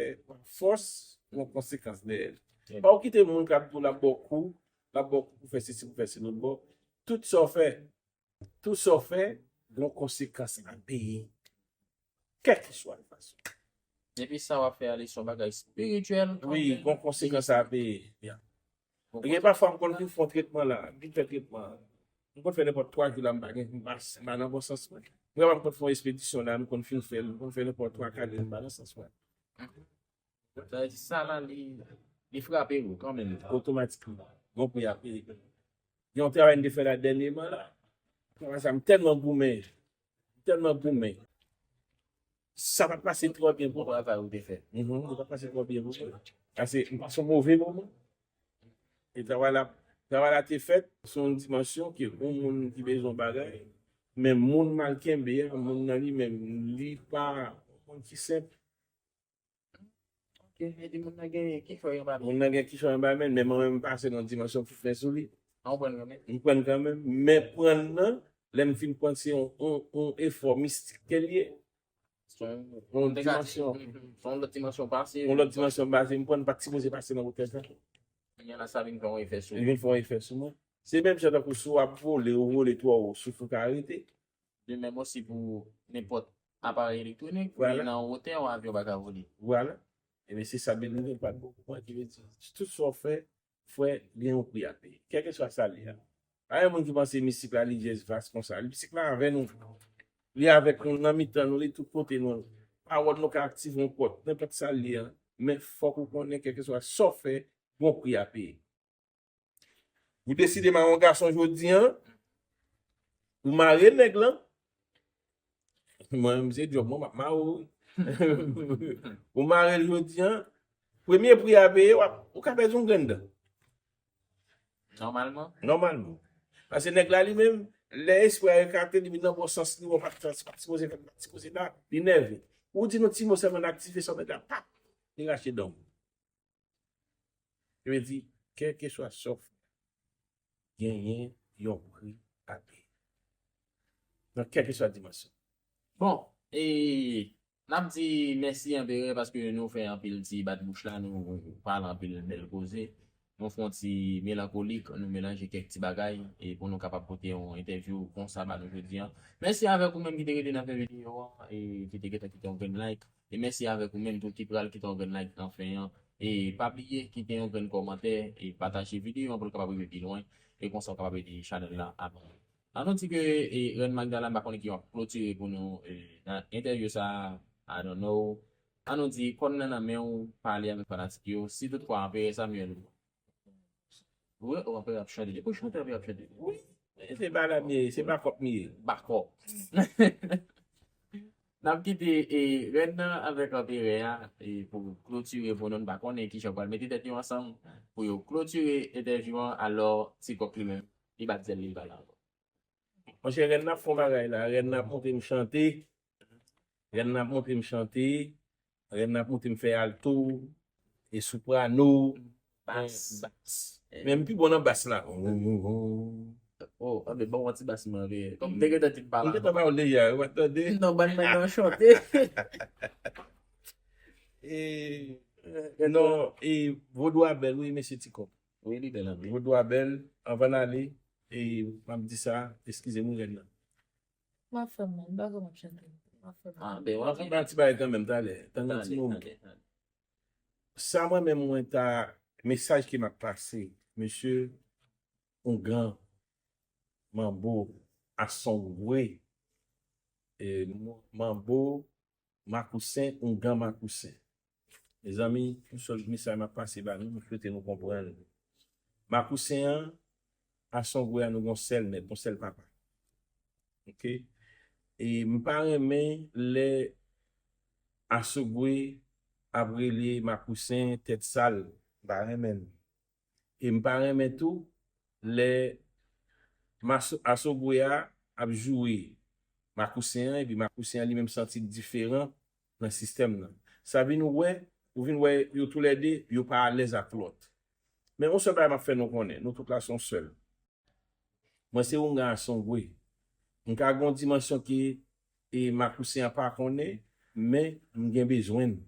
fòs, gen yon konsekans dèyè l. Pa w kite moun k ap di w l ap ba w kou, l ap ba w kou pou fè sesi, pou fè se lòt bò. Tout sa w fè, tout sa w fè, gen yon konsekans a peye. Kèlkeswa fason. Depi sa w ap fè a li se yon bagay espirityèl. Wi, gen yon konsekans a peye. Gen pafwa m konn vin fè yon tretman la, m vin fè tretman an. M konn fè nenpòt twa jou la, m pa gen, m pa, m pa nan bon sans mwen. M kapab konn fè yon espedisyon la, m konn fin fè l, m konn fè nenpòt twa kat jou, m pa nan sans mwen. Sa vle di sa la, li, li frape ou kanmenm. Otomatikman. Gon pri a peye. Gen yon travay m te fè la dènyèman la. Travay sa m tèlman goumen. M tèlman goumen. Sa pa t pase twò byen pou mwen. Travay ou te fè. Mhm, li pa t pase twò byen pou mwen. Paske m pase yon move moman. E travay la, travay la te fèt sou yon dimansyon ke yon moun ki bezwen yon bagay, men moun mal kenbe a, moun nan li menm, li pa yon moun ki senp. Ok, e di moun nan gen kichòy anba men. Moun nan gen kichòy anba men, men mwen menm m pase nan dimansyon pou fè sou li. An ou pran l kanmenm? M pran l kanmenm, men pran l nan, lè m fin pran se yon, yon, yon efò mistik ke l ye. Se yon, yon dimansyon. Se yon lòt dimansyon pase. Yon lòt dimansyon pase, m pran l pa t sipoze pase nan wotè sa. Kounye a la sa vin fè yon efè sou ou. Li vin fè yon efè sou mwen. Se menm jan tankou si w ap vole, ou vole twò wo, souf ou ka arete. De menm osi pou nenpòt aparèy elektwonik, ou ye nan wotè, yon avyon pa ka vole. Vwala. Ebyen, se sa Beni Vin pa t bon pou mwen, ki vle di, tout sa w fè, frè, gen yon pri a peye. Kèlkeswa sa l ye a. Pa gen moun ki panse mistik la, li just vas konsa. Mistik la avè nou. Li avèk nou, nan mitan nou, li tout kote nou. Pawòl nou ka aktive yon pòt, nenpòt sa l ye a. Men fòk ou konnen, kèlkeswa sa w fè, gon pri a peye. Ou deside mare yon gason jodi a, ou mare nèg lan. Mwen, m se djòb mwen, m ap mare w. Ou mare l jodi a, premye pri a peye, w ap, ou ka pèdi yon grenn dan. Nòmalman. Nòmalman. Paske nèg la li menm, lè espri a ekate, li vin nan bon sans li, w pa t, pa t sipoze fè, pa t sipoze la, li nève. Ou di nou ti mo sèlman, l aktive sa, nèg la, pap, li rache dan w. Sa vle di, kèlkeswa sa w fè, genyen yon pri a peye. Nan kèlkeswa dimansyon. Bon, e n ap di mèsi anperè paske nou fè anpil ti bat bouch la, nou pale anpil bèl koze. Nou fè yon ti melankolik, nou melanje kèk ti bagay e pou nou kapab pote yon entèvyou konsa ba nou jodi a. Mèsi avèk ou menm ki te rete nan fen videyo a e ki te gentan kite yon grenn like. E mèsi avèk ou menm tou ki pral kite yon grenn like nan fen an. E pa bliye kite yon grenn kòmantè e pataje videyo an pou l kapab rive pi lwen. E konsa w kapab ede chanèl la avanse. An nou di ke e, Rèn Magdala, m pa konnen ki w ap klotire pou nou e, nan entèvyou sa a, I don't know. An nou di kòn nan nan men w, pale avèk fanatik yo. Si toutfwa Anperè Samuel Wi, o, anperè ap chante. Depi w chante, anperè ap chante. Wi, se pa la m ye, se bakòp m ye. Bakòp. N ap kite e, rèn nan avèk anperè a e, pou klotire pou nou, n pa konnen kijan yo pral mete tèt yo ansanm pou yo klotire entèvyou an, alò Ti Kòk li menm, li bat zèl li, li pa la ankò. Monchè, rèn nan ap fè yon bagay la. Rèn nan ap montre m chante. Rèn nan ap montre m chante. Rèn nan ap montre m fè alto, e soprano, bas. Bas. Men m pi bon nan bas la. Oh, anben, ban m yon ti bas mwen, anben. Kòm m te gentan di m pa la. M gentan ba w deja, ou pa tande? Non, ban nèg lan chante. E, non, e vodou a bèl, wi, mesye Ti Kòk. Wi, li bèl anpil. Vodou a bèl, anvan n ale, e m ap di sa, eskize m wi, rèn nan. M ap fè m mal, m pa konn ap chante. M ap fè m mal. Ah, ben, w ap fè m mal. Ti bagay kanmenm, talè. Tann yon ti moman. Talè, talè, talè. Sa mwen menm mwen ta, mesaj ke m ap pase, mesye, oungan, manbo, asongwe, e, manbo, makousen, oungan makousen. Mezanmi, yon sèl mesaj m ap pase ba nou, m swete nou konprann. Makousen an, asongwe a nou gon sèl mèt, gon sèl papa. Oke? E m pa renmen lè asogwe ap rele makousen tèt sal. M pa renmen l. E m pa renmen tou lè maso- asogwe a ap joure makousen an, epi makousen an li menm santi l diferan nan sistèm nan. Sa vin ou wè, ou vin wè yo toulède, yo pa alèz ak lòt. Men yon sèl bagay m ap fè nou konnen, nou tout la se yon sèl. Mwen se oungan asongwe. M ka gen yon dimansyon ke e, makousen an pa konnen, men m gen bezwen l.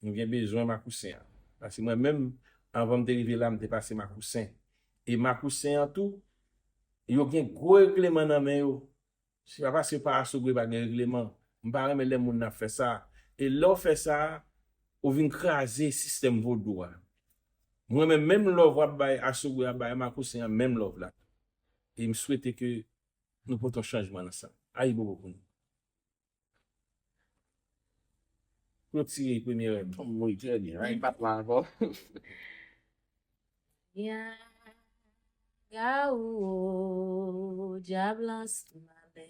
M gen bezwen makousen an. Paske mwen menm, anvan m te rive la, m te pase makousen. E makousen an tou, yo gen gwo regleman nan men yo. Se pa paske yo pa asogwe pa gen regleman. M pa renmen lè moun ap fè sa. E lè w fè sa, ou vin kraze sistèm vodou a. Mwen menm, menm love w ap bay asogwe a, bay makousen an, menm love la. E m swete ke nou pote yon chanjman nan sa. Ayibobo pou nou. Klotire premye rèn. Wi, trè byen. Ay, bat la ankò. Yagawo, dyab lan se malè.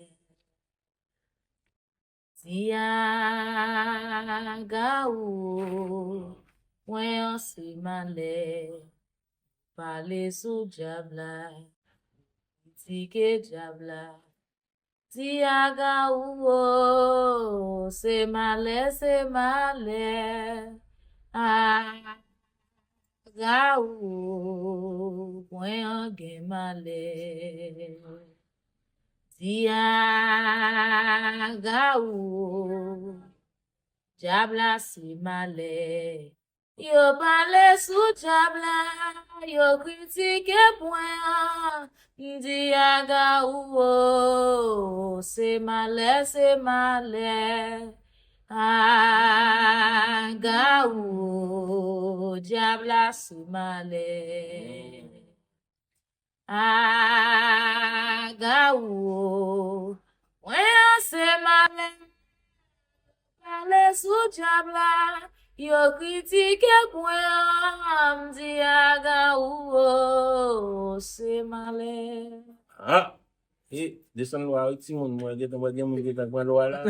Yagawo, mwen an se malè. Pale sou dyab la, kritike dyab la. Ti Agawou o, se malè, se malè. Agawou o, mwen an gen malè. Ti Agawou o, dyab la se malè. Yo pale sou dyab la, yo kritike pwen an, m di aga ou o, se malè, se malè. Aga ou o, dyab la se malè. Aga ou o, mwen an se malè. Pale sou dyab la, yo kritike pwen an, m di aga ou o, se malè. Ah! E desann lwa wi timoun, mwen gentan wè gen moun gentan pran lwa la.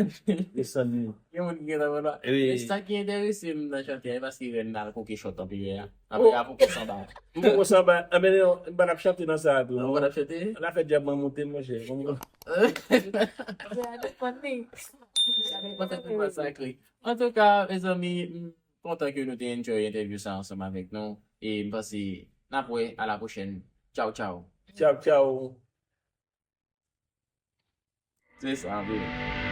Desann li. Gen moun ki gentan wè la. Wi. Men sa ki enterese m nan chante a, e paske rèn nan al koke chòt anpi yè a. Apre a poko sanba. M poko sanba. Anben non, m pa t ap chante nan sa a tou. Ou pa t ap chante? L a fè dyab mwen moute, monchè. Antouka, mezanmi, m kontan ke nou te enjoy entèvyou sa ansanm avèk nou. E m panse n ap wè a la pwochèn. Tchaw, tchaw. Tchaw, tchaw. Se sa, vre.